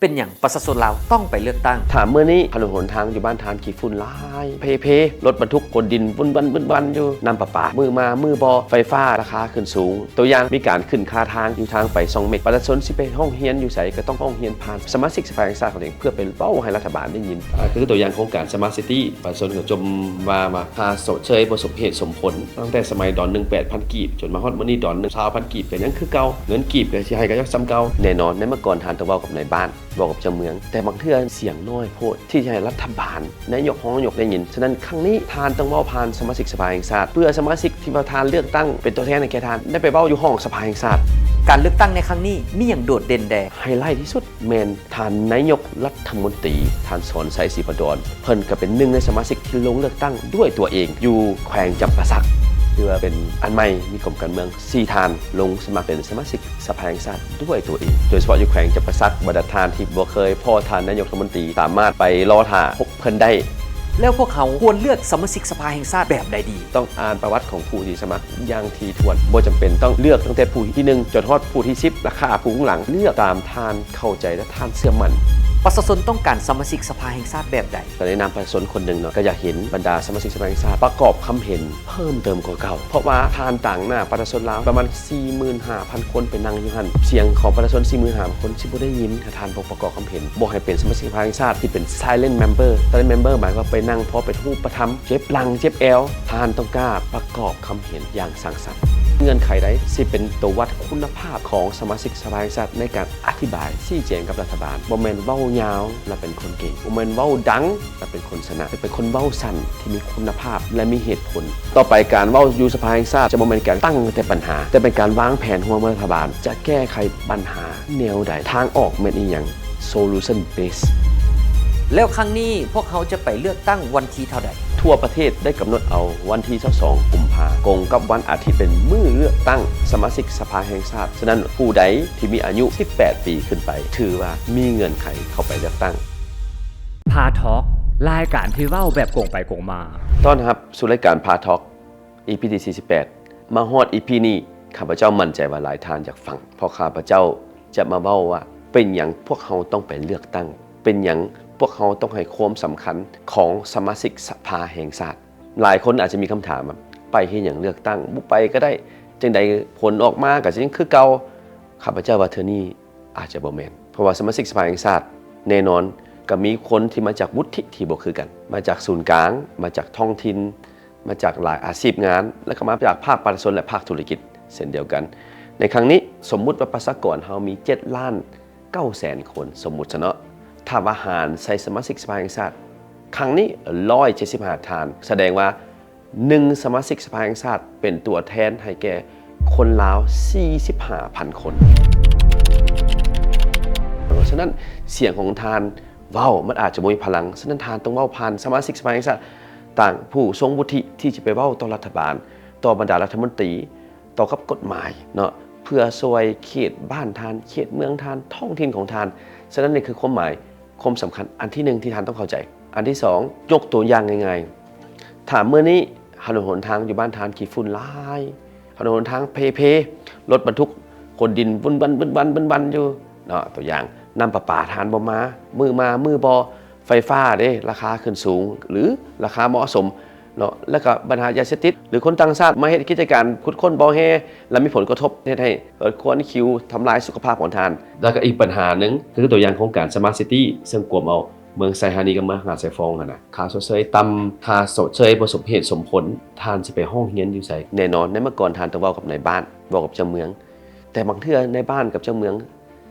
ເປັນຫຍັງປະຊາຊົນລາວຕ້ອງໄປເລືອກຕັ້ງ? ຖາມມື້ນີ້ ຖະໜົນຫົນທາງຢູ່ບ້ານທ່ານຂີ້ຝຸ່ນຫຼາຍເພໆ, ລົດບັນທຸກຂົນດິນວຸ່ນວັນວຶ່ນວັນຢູ່, ນ້ຳປະປາມື້ມາມື້ບໍ່, ໄຟຟ້າລາຄາຂຶ້ນສູງ, ຕົວຢ່າງມີການຂຶ້ນຄ່າທາງຢູ່ທາງໄປຊ່ອງເມັກ, ປະຊາຊົນຊິໄປຮ້ອງຮຽນຢູ່ໃສກໍຕ້ອງຮ້ອງຮຽນຜ່ານສະມາຊິກສະພາແຫ່ງຊາດເຂົາເອງ ເພື່ອໄປເວົ້າໃຫ້ລັດຖະບານໄດ້ຍິນ. ອາ ຄືຕົວຢ່າງໂຄງການ Smart City ປະຊາຊົນກໍຈົ່ມວ່າ ວ່າຄ່າຊົດເຊີຍບໍ່ສົມເຫດສົມຜົນ, ຕັ້ງແຕ່ສະໄໝດອນໜຶ່ງແປດພັນກີບ ຈົນມາຮອດມື້ນີ້ດອນໜຶ່ງຊາວພັນກີບ ກໍຍັງຄືເກົ່າ, ເງິນກີບກໍຊິໃຫ້ກໍຍັງສ່ຳເກົ່າ. ແນ່ນອນ ໃນເມື່ອກ່ອນທ່ານຕ້ອງເວົ້າກັບນາຍບ້ານ ເວົ້າກັບເຈົ້າເມືອງ, ແຕ່ບາງເທື່ອສຽງນ້ອຍໂພດທີ່ຈະໃຫ້ລັດຖະບານ, ນາຍົກ, ຮອງນາຍົກໄດ້ຍິນ. ສະນັ້ນ ຄັ້ງນີ້ທ່ານຕ້ອງເວົ້າຜ່ານສະມາຊິກສະພາແຫ່ງຊາດ, ເພື່ອສະມາຊິກທີ່ວ່າທ່ານເລືອກຕັ້ງເປັນຕົວແທນໃຫ້ແກ່ທ່ານ ໄດ້ໄປເວົ້າຢູ່ຫ້ອງສະພາແຫ່ງຊາດ. ການເລືອກຕັ້ງໃນຄັ້ງນີ້ມີຫຍັງໂດດເດັ່ນແດ່? ໄຮໄລທີ່ສຸດແມ່ນ ທ່ານນາຍົກລັດຖະມົນຕີ ທ່ານ ສອນໄຊ ສີພັນດອນ ເພິ່ນກໍເປັນໜຶ່ງໃນສະມາຊິກທີ່ລົງເລືອກຕັ້ງດ້ວຍຕົວເອງ ຢູ່ແຂວງຈຳປາສັກ, ຖືວ່າເປັນອັນໃໝ່ໃນກົມການເມືອງ. ສີ່ທ່ານລົງສະໝັກເປັນສະມາຊິກສະພາແຫ່ງຊາດດ້ວຍຕົວເອງ, ໂດຍສະເພາະຢູ່ແຂວງຈຳປາສັກ, ບັນດາທ່ານທີ່ບໍ່ເຄີຍພໍ້ທ່ານນາຍົກລັດຖະມົນຕີ ສາມາດໄປລໍຖ້າພົບເພິ່ນໄດ້. ແລ້ວພວກເຮົາຄວນເລືອກສະມາຊິກສະພາແຫ່ງຊາດແບບໃດດີ? ຕ້ອງອ່ານປະຫວັດຂອງຜູ້ທີ່ສະໝັກຢ່າງຖີ່ຖ້ວນ, ບໍ່ຈຳເປັນຕ້ອງເລືອກຕັ້ງແຕ່ຜູ້ທີໜຶ່ງຈົນຮອດຜູ້ທີສິບ ລະຄາຜູ້ຂ້າງຫຼັງ, ເລືອກຕາມທ່ານເຂົ້າໃຈ ແລະ ທ່ານເຊື່ອໝັ້ນ. ປະຊາຊົນຕ້ອງການສະມາຊິກສະພາແຫ່ງຊາດແບບໃດ? ໃນນາມປະຊາຊົນຄົນໜຶ່ງເນາະ, ກໍຢາກເຫັນບັນດາສະມາຊິກສະພາແຫ່ງຊາດປະກອບຄຳເຫັນເພີ່ມເຕີມກວ່າເກົ່າ, ເພາະວ່າທ່ານຕາງໜ້າປະຊາຊົນລາວປະມານສີ່ໝື່ນຫ້າພັນຄົນໄປນັ່ງຢູ່ຫັ້ນ, ສຽງຂອງປະຊາຊົນສີ່ໝື່ນຫ້າພັນຄົນຊິບໍ່ໄດ້ຍິນ ຖ້າທ່ານບໍ່ປະກອບຄຳເຫັນ. ບໍ່ໃຫ້ເປັນສະມາຊິກສະພາແຫ່ງຊາດທີ່ເປັນ silent member. Silent member ໝາຍວ່າໄປນັ່ງພໍເປັນຮູບປະທຳ, ເຈັບຫຼັງເຈັບແອວ. ທ່ານຕ້ອງກ້າປະກອບຄຳເຫັນຢ່າງສ້າງສັນ. ເງື່ອນໄຂໃດຊິເປັນຕົວວັດຄຸນນະພາບຂອງສະມາຊິກສະພາແຫ່ງຊາດໃນການອະທິບາຍຊີ້ແຈງກັບລັດຖະບານ, ບໍ່ແມ່ນເວົ້າຍາວແລ້ວເປັນຄົນເກັ່ງ, ບໍ່ແມ່ນເວົ້າດັງ ແລະ ເປັນຄົນຊະນະ, ແຕ່ເປັນຄົນເວົ້າສັ້ນທີ່ມີຄຸນນະພາບ ແລະ ມີເຫດຜົນ. ຕໍ່ໄປການເວົ້າຢູ່ສະພາແຫ່ງຊາດຈະບໍ່ແມ່ນການຕັ້ງແຕ່ບັນຫາ, ແຕ່ເປັນການວາງແຜນຮ່ວມກັບລັດຖະບານ ຈະແກ້ໄຂບັນຫາແນວໃດ, ທາງອອກແມ່ນອີ່ຫຍັງ, solution base. ແລ້ວຄັ້ງນີ້ພວກເຮົາຈະໄປເລືອກຕັ້ງວັນທີເທົ່າໃດ? ທົ່ວປະເທດໄດ້ກຳນົດເອົາວັນທີຊາວສອງ ກຸມພາ ກົງກັບວັນອາທິດ ເປັນມື້ເລືອກຕັ້ງສະມາຊິກສະພາແຫ່ງຊາດ. ສະນັ້ນ ຜູ້ໃດທີ່ມີອາຍຸສິບແປດປີຂຶ້ນໄປ ຖືວ່າມີເງື່ອນໄຂເຂົ້າໄປເລືອກຕັ້ງ. ພາທອກ ລາຍການທີ່ເວົ້າແບບກົງໄປກົງມາ. ຕ້ອນຮັບສູ່ລາຍການພາທອກ ອີພີທີສີ່ສິບແປດ. ມາຮອດອີພີນີ້ ຂ້າພະເຈົ້າໝັ້ນໃຈວ່າຫຼາຍທ່ານຢາກຟັງ, ເພາະຂ້າພະເຈົ້າຈະມາເວົ້າວ່າ ເປັນຫຍັງພວກເຮົາຕ້ອງໄປເລືອກຕັ້ງ, ເປັນຫຍັງພວກເຮົາຕ້ອງໃຫ້ຄວາມສຳຄັນຂອງສະມາຊິກສະພາແຫ່ງຊາດ. ຫຼາຍຄົນອາດຈະມີຄຳຖາມວ່າ ໄປເຮັດຫຍັງເລືອກຕັ້ງ, ບໍ່ໄປກໍໄດ້, ຈັ່ງໃດຜົນອອກມາກໍຈະຍັງຄືເກົ່າ. ຂ້າພະເຈົ້າວ່າເທື່ອນີ້ອາດຈະບໍ່ແມ່ນ, ເພາະວ່າສະມາຊິກສະພາແຫ່ງຊາດ ແນ່ນອນກໍມີຄົນທີ່ມາຈາກວຸດທິທີ່ບໍ່ຄືກັນ, ມາຈາກສູນກາງ, ມາຈາກທ້ອງຖິ່ນ, ມາຈາກຫຼາຍອາຊີບງານ ແລະ ກໍມາຈາກພາກປະຊາຊົນ ແລະ ພາກທຸລະກິດເຊັ່ນດຽວກັນ. ໃນຄັ້ງນີ້ ສົມມຸດວ່າປະຊາກອນເຮົາມີເຈັດລ້ານເກົ້າແສນຄົນ, ສົມມຸດຊະເນາະ. ຖ້າວ່າຫານໃສ່ສະມາຊິກສະພາແຫ່ງຊາດ ຄັ້ງນີ້ຮ້ອຍເຈັດສິບຫ້າທ່ານ, ສະແດງວ່າໜຶ່ງສະມາຊິກສະພາແຫ່ງຊາດເປັນຕົວແທນໃຫ້ແກ່ຄົນລາວສີ່ສິບຫ້າພັນຄົນ. ສະນັ້ນ ສຽງຂອງທ່ານເວົ້າມັນອາດຈະບໍ່ມີພະລັງ, ສະນັ້ນທ່ານຕ້ອງເວົ້າຜ່ານສະມາຊິກສະພາແຫ່ງຊາດ, ຕ່າງຜູ້ຊົງວຸດທິທີ່ຈະໄປເວົ້າຕໍ່ລັດຖະບານ, ຕໍ່ບັນດາລັດຖະມົນຕີ, ຕໍ່ກັບກົດໝາຍເນາະ, ເພື່ອຊ່ວຍເຂດບ້ານທ່ານ, ເຂດເມືອງທ່ານ, ທ້ອງຖິ່ນຂອງທ່ານ. ສະນັ້ນ ນີ້ຄືຄວາມໝາຍ, ຄວາມສຳຄັນອັນທີໜຶ່ງທີ່ທ່ານຕ້ອງເຂົ້າໃຈ. ອັນທີສອງ ຍົກຕົວຢ່າງງ່າຍໆ, ຖ້າມື້ນີ້ຖະໜົນຫົນທາງຢູ່ບ້ານທ່ານຂີ້ຝຸ່ນຫຼາຍ, ຖະໜົນຫົນທາງເພໆ, ລົດບັນທຸກຂົນດິນວຸ່ນວັນ, ວຸ່ນວັນ, ວຸ່ນວັນຢູ່ເນາະ, ຕົວຢ່າງ ນ້ຳປະປາທ່ານບໍ່ມາ, ມື້ມາມື້ບໍ່, ໄຟຟ້າເດ້ ລາຄາຂຶ້ນສູງ ຫຼື ລາຄາເໝາະສົມເນາະ, ແລ້ວກໍບັນຫາຢາເສບຕິດ ຫຼື ຄົນຕ່າງຊາດມາເຮັດກິດຈະການຂຸດຄົ້ນບໍ່ແຮ່ ແລ້ວມີຜົນກະທົບເຮັດໃຫ້ເກີດຄວັນຂິວ ທຳລາຍສຸຂະພາບຂອງທ່ານ. ແລ້ວກໍອີກບັນຫາໜຶ່ງ ຄືຕົວຢ່າງໂຄງການ Smart City ເຊິ່ງກວມເອົາເມືອງໄຊຮານີກັບເມືອງຫາດຊາຍຟອງຫັ້ນນະ, ຄ່າຊົດເຊີຍຕ່ຳ, ຄ່າຊົດເຊີຍບໍ່ສົມເຫດສົມຜົນ, ທ່ານຊິໄປຮ້ອງຮຽນຢູ່ໃສ? ແນ່ນອນ ໃນເມື່ອກ່ອນທ່ານຕ້ອງເວົ້າກັບນາຍບ້ານ, ເວົ້າກັບເຈົ້າເມືອງ, ແຕ່ບາງເທື່ອນາຍບ້ານກັບເຈົ້າເມືອງ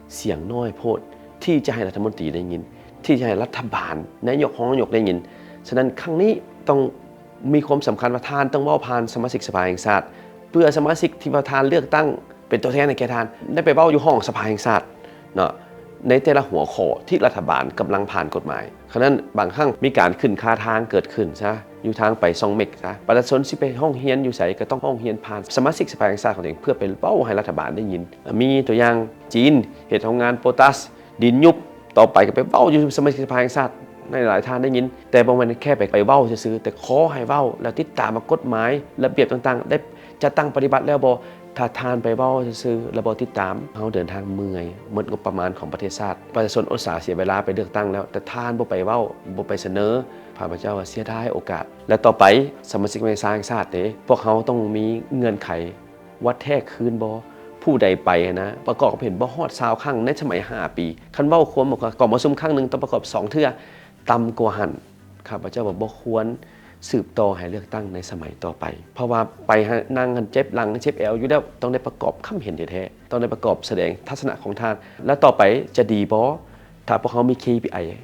ສຽງນ້ອຍໂພດທີ່ຈະໃຫ້ລັດຖະມົນຕີໄດ້ຍິນ, ທີ່ຈະໃຫ້ລັດຖະບານ, ນາຍົກ, ຮອງນາຍົກໄດ້ຍິນ. ສະນັ້ນ ຄັ້ງນີ້ຕ້ອງມີຄວາມສຳຄັນວ່າທ່ານຕ້ອງເວົ້າຜ່ານສະມາຊິກສະພາແຫ່ງຊາດ, ເພື່ອສະມາຊິກທີ່ວ່າທ່ານເລືອກຕັ້ງເປັນຕົວແທນໃຫ້ແກ່ທ່ານ ໄດ້ໄປເວົ້າຢູ່ຫ້ອງສະພາແຫ່ງຊາດເນາະ, ໃນແຕ່ລະຫົວຂໍ້ທີ່ລັດຖະບານກຳລັງຜ່ານກົດໝາຍ. ຂະນັ້ນ ບາງຄັ້ງມີການຂຶ້ນຄ່າທາງເກີດຂຶ້ນຊະ, ຢູ່ທາງໄປຊ່ອງເມັກຊະ, ປະຊາຊົນຊິໄປຮ້ອງຮຽນຢູ່ໃສ ກໍຕ້ອງຮ້ອງຮຽນຜ່ານສະມາຊິກສະພາແຫ່ງຊາດເຂົາເອງ ເພື່ອໄປເວົ້າໃຫ້ລັດຖະບານໄດ້ຍິນ. ມີຕົວຢ່າງ ຈີນເຮັດໂຮງງານໂປຕາສ ດິນຍຸບ, ຕໍ່ໄປກໍໄປເວົ້າຢູ່ສະມາຊິກສະພາແຫ່ງຊາດໃຫ້ຫຼາຍທ່ານໄດ້ຍິນ, ແຕ່ບໍ່ແມ່ນແຄ່ໄປ ໄປເວົ້າຊື່ໆ, ແຕ່ຂໍໃຫ້ເວົ້າ ແລ້ວຕິດຕາມວ່າກົດໝາຍ, ລະບຽບຕ່າງໆ ໄດ້ຈັດຕັ້ງປະຕິບັດແລ້ວບໍ່? ຖ້າທ່ານໄປເວົ້າຊື່ໆ ແລ້ວບໍ່ຕິດຕາມ, ເຮົາເດີນທາງເມື່ອຍ, ໝົດງົບປະມານຂອງປະເທດຊາດ. ປະຊາຊົນອຸດສ່າເສຍເວລາໄປເລືອກຕັ້ງແລ້ວ, ແຕ່ທ່ານບໍ່ໄປເວົ້າ, ບໍ່ໄປສະເໜີ, ຂ້າພະເຈົ້າວ່າເສຍດາຍໂອກາດ. ແລະ ຕໍ່ໄປ ສະມາຊິກສະພາແຫ່ງຊາດເດ້, ພວກເຮົາຕ້ອງມີເງື່ອນໄຂ ວ່າແທ້ຄືນບໍ່? ຜູ້ໃດໄປຫັ້ນນະ ປະກອບຄວາມເຫັນບໍ່ຮອດຊາວຄັ້ງໃນສະໄໝຫ້າປີ. ຄັນເວົ້າຄວາມ ກອງປະຊຸມຄັ້ງໜຶ່ງຕ້ອງປະກອບສອງເທື່ອ, ຕ່ຳກວ່າຫັ້ນ ຂ້າພະເຈົ້າວ່າບໍ່ຄວນສືບຕໍ່ໃຫ້ເລືອກຕັ້ງໃນສະໄໝຕໍ່ໄປ. ເພາະວ່າໄປຫັ້ນ ນັ່ງຫັ້ນເຈັບຫຼັງເຈັບແອວຢູ່ແລ້ວ, ຕ້ອງໄດ້ປະກອບຄຳເຫັນແທ້ໆ, ຕ້ອງໄດ້ປະກອບສະແດງທັດສະນະຂອງທ່ານ. ແລ້ວຕໍ່ໄປຈະດີບໍ່ ຖ້າພວກເຮົາມີ ເຄ ພີ ໄອ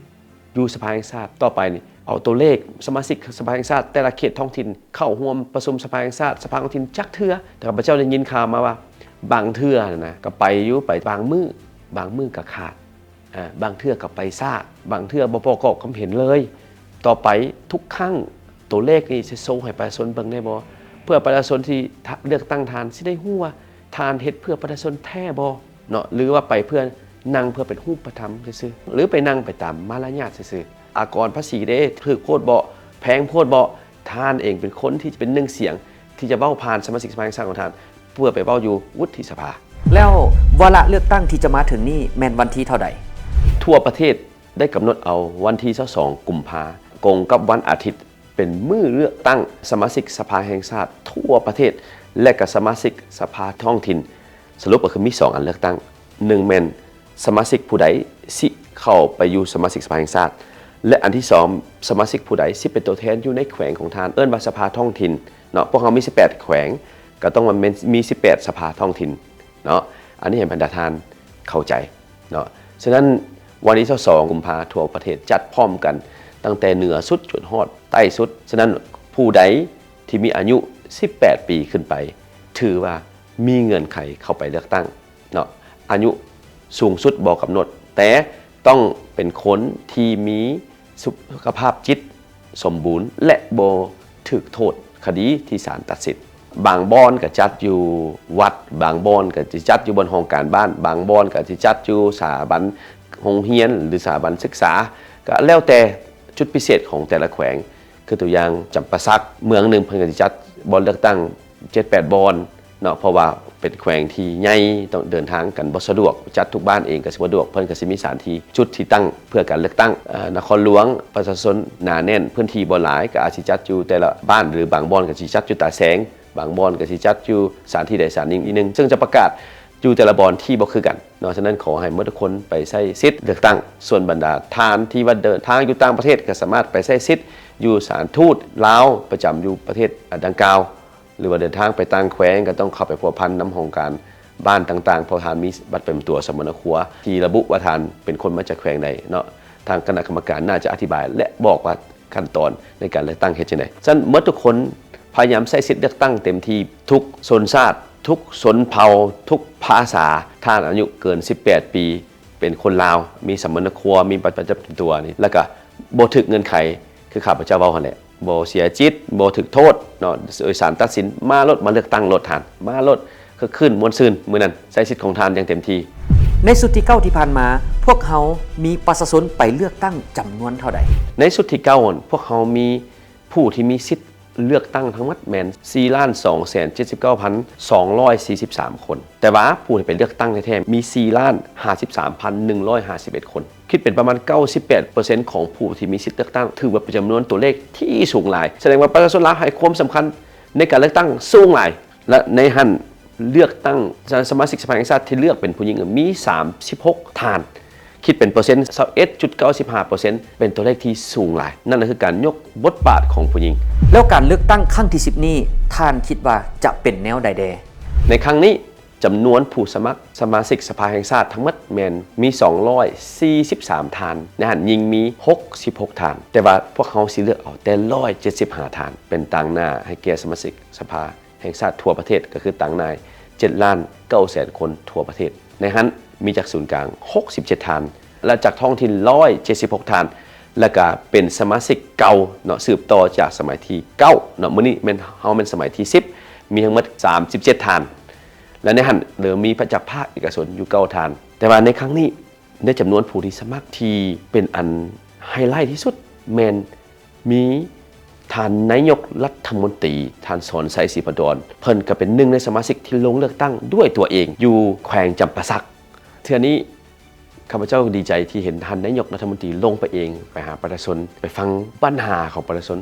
ຢູ່ສະພາແຫ່ງຊາດ? ຕໍ່ໄປນີ້ ເອົາຕົວເລກສະມາຊິກສະພາແຫ່ງຊາດແຕ່ລະເຂດທ້ອງຖິ່ນເຂົ້າຮ່ວມປະຊຸມສະພາແຫ່ງຊາດ, ສະພາທ້ອງຖິ່ນຈັກເທື່ອ. ແຕ່ຂ້າພະເຈົ້າໄດ້ຍິນຂ່າວມາວ່າ ບາງເທື່ອນະ ກໍໄປຢູ່, ໄປບາງມື້, ບາງມື້ກໍຂາດ, ອາ ບາງເທື່ອກໍໄປຊ້າ, ບາງເທື່ອບໍ່ປະກອບຄຳເຫັນເລີຍ. ຕໍ່ໄປທຸກຄັ້ງ ຕົວເລກນີ້ຊິໂຊໃຫ້ປະຊາຊົນເບິ່ງໄດ້ບໍ່? ເພື່ອປະຊາຊົນທີ່ເລືອກຕັ້ງທ່ານຊິໄດ້ຮູ້ວ່າ ທ່ານເຮັດເພື່ອປະຊາຊົນແທ້ບໍ່ເນາະ ຫຼືວ່າໄປເພື່ອນັ່ງເພື່ອເປັນຮູບປະທຳຊື່ໆ ຫຼືໄປນັ່ງໄປຕາມມາລະຍາດຊື່ໆ. ອາກອນພາສີເດ້ ຖືກໂພດບໍ່? ແພງໂພດບໍ່? ທ່ານເອງເປັນຄົນທີ່ເປັນໜຶ່ງສຽງ ທີ່ຈະເວົ້າຜ່ານສະມາຊິກສະພາແຫ່ງຊາດຂອງທ່ານ ເພື່ອໄປເວົ້າຢູ່ວຸດທິສະພາ. ແລ້ວວາລະເລືອກຕັ້ງທີ່ຈະມາເຖິງນີ້ແມ່ນວັນທີເທົ່າໃດ? ທົ່ວປະເທດໄດ້ກຳນົດເອົາວັນທີຊາວສອງ ກຸມພາ ກົງກັບວັນອາທິດ ເປັນມື້ເລືອກຕັ້ງສະມາຊິກສະພາແຫ່ງຊາດທົ່ວປະເທດ ແລະ ກະສະມາຊິກສະພາທ້ອງຖິ່ນ. ສະຫຼຸບກໍຄືມີສອງອັນເລືອກຕັ້ງ, ໜຶ່ງແມ່ນສະມາຊິກຜູ້ໃດຊິເຂົ້າໄປຢູ່ສະມາຊິກສະພາແຫ່ງຊາດ ແລະ ອັນທີສອງ ສະມາຊິກຜູ້ໃດຊິເປັນຕົວແທນຢູ່ໃນແຂວງຂອງທ່ານ, ເອີ້ນວ່າສະພາທ້ອງຖິ່ນເນາະ. ພວກເຮົາມີສິບແປດແຂວງ, ກໍຕ້ອງວ່າແມ່ນມີສິບແປດສະພາທ້ອງຖິ່ນເນາະ. ອັນນີ້ໃຫ້ບັນດາທ່ານເຂົ້າໃຈ ເນາະ. ສະນັ້ນ ວັນທີຊາວສອງ ກຸມພາ ທົ່ວປະເທດຈັດພ້ອມກັນ ຕັ້ງແຕ່ເໜືອສຸດຈົນຮອດໃຕ້ສຸດ. ສະນັ້ນ ຜູ້ໃດທີ່ມີອາຍຸສິບແປດປີຂຶ້ນໄປ ຖືວ່າມີເງື່ອນໄຂເຂົ້າໄປເລືອກຕັ້ງເນາະ. ອາຍຸສູງສຸດບໍ່ກຳນົດ, ແຕ່ຕ້ອງເປັນຄົນທີ່ມີສຸຂະພາບຈິດ ສົມບູນ ແລະ ບໍ່ຖືກໂທດຄະດີທີ່ສານຕັດສິນ. ບາງບ່ອນກໍຈັດຢູ່ວັດ, ບາງບ່ອນກໍຊິຈັດຢູ່ບ່ອນຫ້ອງການບ້ານ, ບາງບ່ອນກໍຊິຈັດຢູ່ສະຖາບັນໂຮງຮຽນ ຫຼື ສະຖາບັນສຶກສາ, ກໍແລ້ວແຕ່ຈຸດພິເສດຂອງແຕ່ລະແຂວງ. ຄືຕົວຢ່າງ ຈຳປາສັກ ເມືອງໜຶ່ງເພິ່ນກໍຊິຈັດບ່ອນເລືອກຕັ້ງເຈັດແປດບ່ອນ ເນາະ ເພາະວ່າເປັນແຂວງທີ່ໃຫຍ່ ຕ້ອງເດີນທາງກັນບໍ່ສະດວກ, ຈັດທຸກບ້ານເອງກໍຊິບໍ່ສະດວກ, ເພິ່ນກໍຊິມີສະຖານທີ່ ຈຸດທີ່ຕັ້ງເພື່ອການເລືອກຕັ້ງ. ເອີ ນະຄອນຫຼວງ ປະຊາຊົນໜາແໜ້ນ, ພື້ນທີ່ບໍ່ຫຼາຍ, ກໍອາດຊິຈັດຢູ່ແຕ່ລະບ້ານ ຫຼື ບາງບ່ອນກໍຊິຈັດຢູ່ຕາແສງ, ບາງບ່ອນກໍຊິຈັດຢູ່ສະຖານທີ່ໃດສະຖານໜຶ່ງອີກໜຶ່ງ, ເຊິ່ງຈະປະກາດຢູ່ແຕ່ລະບ່ອນທີ່ບໍ່ຄືກັນເນາະ. ສະນັ້ນ ຂໍໃຫ້ໝົດທຸກຄົນໄປໃຊ້ສິດເລືອກຕັ້ງ. ສ່ວນບັນດາທ່ານທີ່ວ່າເດີນທາງຢູ່ຕ່າງປະເທດ ກໍສາມາດໄປໃຊ້ສິດຢູ່ສະຖານທູດລາວປະຈຳຢູ່ປະເທດ ອາ ດັ່ງກ່າວ ຫຼືວ່າເດີນທາງໄປຕ່າງແຂວງ ກໍຕ້ອງເຂົ້າໄປພົວພັນນຳຫ້ອງການບ້ານຕ່າງໆ ເພາະທ່ານມີບັດປະຈຳຕົວສຳມະນາຄົວ ທີ່ລະບຸວ່າທ່ານເປັນຄົນມາຈາກແຂວງໃດເນາະ. ທາງຄະນະກຳມະການໜ້າຈະອະທິບາຍ ແລະ ບອກວ່າຂັ້ນຕອນໃນການເລືອກຕັ້ງເຮັດຈັ່ງໃດ. ສະນັ້ນ ໝົດທຸກຄົນພະຍາຍາມໃຊ້ສິດເລືອກຕັ້ງເຕັມທີ່, ທຸກຊົນຊາດ, ທຸກຊົນເຜົ່າ, ທຸກພາສາ. ທ່ານອາຍຸເກີນສິບແປດປີ ເປັນຄົນລາວ ມີສຳມະນາຄົວ ມີບັດປະຈຳຕົວນີ້ ແລ້ວກະບໍ່ຖືກເງື່ອນໄຂ ຄືຂ້າພະເຈົ້າເວົ້າຫັ້ນແຫຼະ, ບໍ່ເສຍສິດ, ບໍ່ຖືກໂທດເນາະ ໂດຍສານຕັດສິນ, ມາໂລດ, ມາເລືອກຕັ້ງໂລດທ່ານ, ມາໂລດ, ຄຶກຄື້ນມ່ວນຊື່ນມື້ນັ້ນ, ໃຊ້ສິດຂອງທ່ານຢ່າງເຕັມທີ່. ໃນຊຸດທີເກົ້າທີ່ຜ່ານມາ, ພວກເຮົາມີປະຊາຊົນໄປເລືອກຕັ້ງຈຳນວນເທົ່າໃດ? ໃນຊຸດທີເກົ້ານັ້ນ ພວກເຮົາມີ ຜູ້ທີ່ມີສິດເລືອກຕັ້ງທັງໝົດແມ່ນສີ່ລ້ານສອງແສນເຈັດສິບເກົ້າພັນສອງຮ້ອຍສີ່ສິບສາມຄົນ, ແຕ່ວ່າຜູ້ທີ່ໄປເລືອກຕັ້ງແທ້ໆມີສີ່ລ້ານຫ້າສິບສາມພັນໜຶ່ງຮ້ອຍຫ້າສິບເອັດຄົນ, ຄິດເປັນປະມານເກົ້າສິບແປດເປີເຊັນຂອງຜູ້ທີ່ມີສິດເລືອກຕັ້ງ, ຖືວ່າເປັນຈຳນວນຕົວເລກທີ່ສູງຫຼາຍ, ສະແດງວ່າປະຊາຊົນລາວໃຫ້ຄວາມສຳຄັນໃນການເລືອກຕັ້ງສູງຫຼາຍ. ແລະ ໃນຫັ້ນເລືອກຕັ້ງສະມາຊິກສະພາແຫ່ງຊາດທີ່ເລືອກເປັນຜູ້ຍິງມີສາມສິບຫົກທ່ານ, ຄິດເປັນເປີເຊັນຊາວເອັດຈຸດເກົ້າສິບຫ້າເປີເຊັນ, ເປັນຕົວເລກທີ່ສູງຫຼາຍ. ນັ້ນກໍຄືການຍົກບົດບາດຂອງຜູ້ຍິງ. ແລ້ວການເລືອກຕັ້ງຄັ້ງທີສິບນີ້ ທ່ານຄິດວ່າຈະເປັນແນວໃດແດ່? ໃນຄັ້ງນີ້ ຈຳນວນຜູ້ສະໝັກສະມາຊິກສະພາແຫ່ງຊາດທັງໝົດແມ່ນມີສອງຮ້ອຍສີ່ສິບສາມທ່ານ, ໃນຫັ້ນຍິງມີຫົກສິບຫົກທ່ານ, ແຕ່ວ່າພວກເຮົາຊິເລືອກເອົາແຕ່ຮ້ອຍເຈັດສິບຫ້າທ່ານ ເປັນຕາງໜ້າໃຫ້ແກ່ສະມາຊິກສະພາ ແຫ່ງຊາດທົ່ວປະເທດ, ກໍຄືຕາງໜ້າເຈັດລ້ານເກົ້າແສນຄົນທົ່ວປະເທດ. ໃນຫັ້ນມີຈາກສູນກາງຫົກສິບເຈັດທ່ານ ແລະ ຈາກທ້ອງຖິ່ນຮ້ອຍເຈັດສິບຫົກທ່ານ, ແລ້ວກະເປັນສະມາຊິກເກົ່າເນາະ ສືບຕໍ່ຈາກສະໄໝທີເກົ້າເນາະ. ມື້ນີ້ແມ່ນ ເຮົາແມ່ນສະໄໝທີສິບ ມີທັງໝົດສາມສິບເຈັດທ່ານ ແລະ ໃນຫັ້ນເລີ່ມມີຈາກພາກເອກະຊົນຢູ່ເກົ້າທ່ານ. ແຕ່ວ່າໃນຄັ້ງນີ້ ໃນຈຳນວນຜູ້ທີ່ສະໝັກທີ່ເປັນອັນໄຮໄລທີ່ສຸດ ແມ່ນມີ ທ່ານນາຍົກລັດຖະມົນຕີ ທ່ານ ສອນໄຊ ສີພັນດອນ ເພິ່ນກໍເປັນໜຶ່ງໃນສະມາຊິກທີ່ລົງເລືອກຕັ້ງດ້ວຍຕົວເອງຢູ່ແຂວງຈຳປາສັກ. ເທື່ອນີ້ ຂ້າພະເຈົ້າດີໃຈທີ່ເຫັນທ່ານນາຍົກລັດຖະມົນຕີລົງໄປເອງ ໄປຫາປະຊາຊົນ ໄປຟັງບັນຫາຂອງປະຊາຊົນ,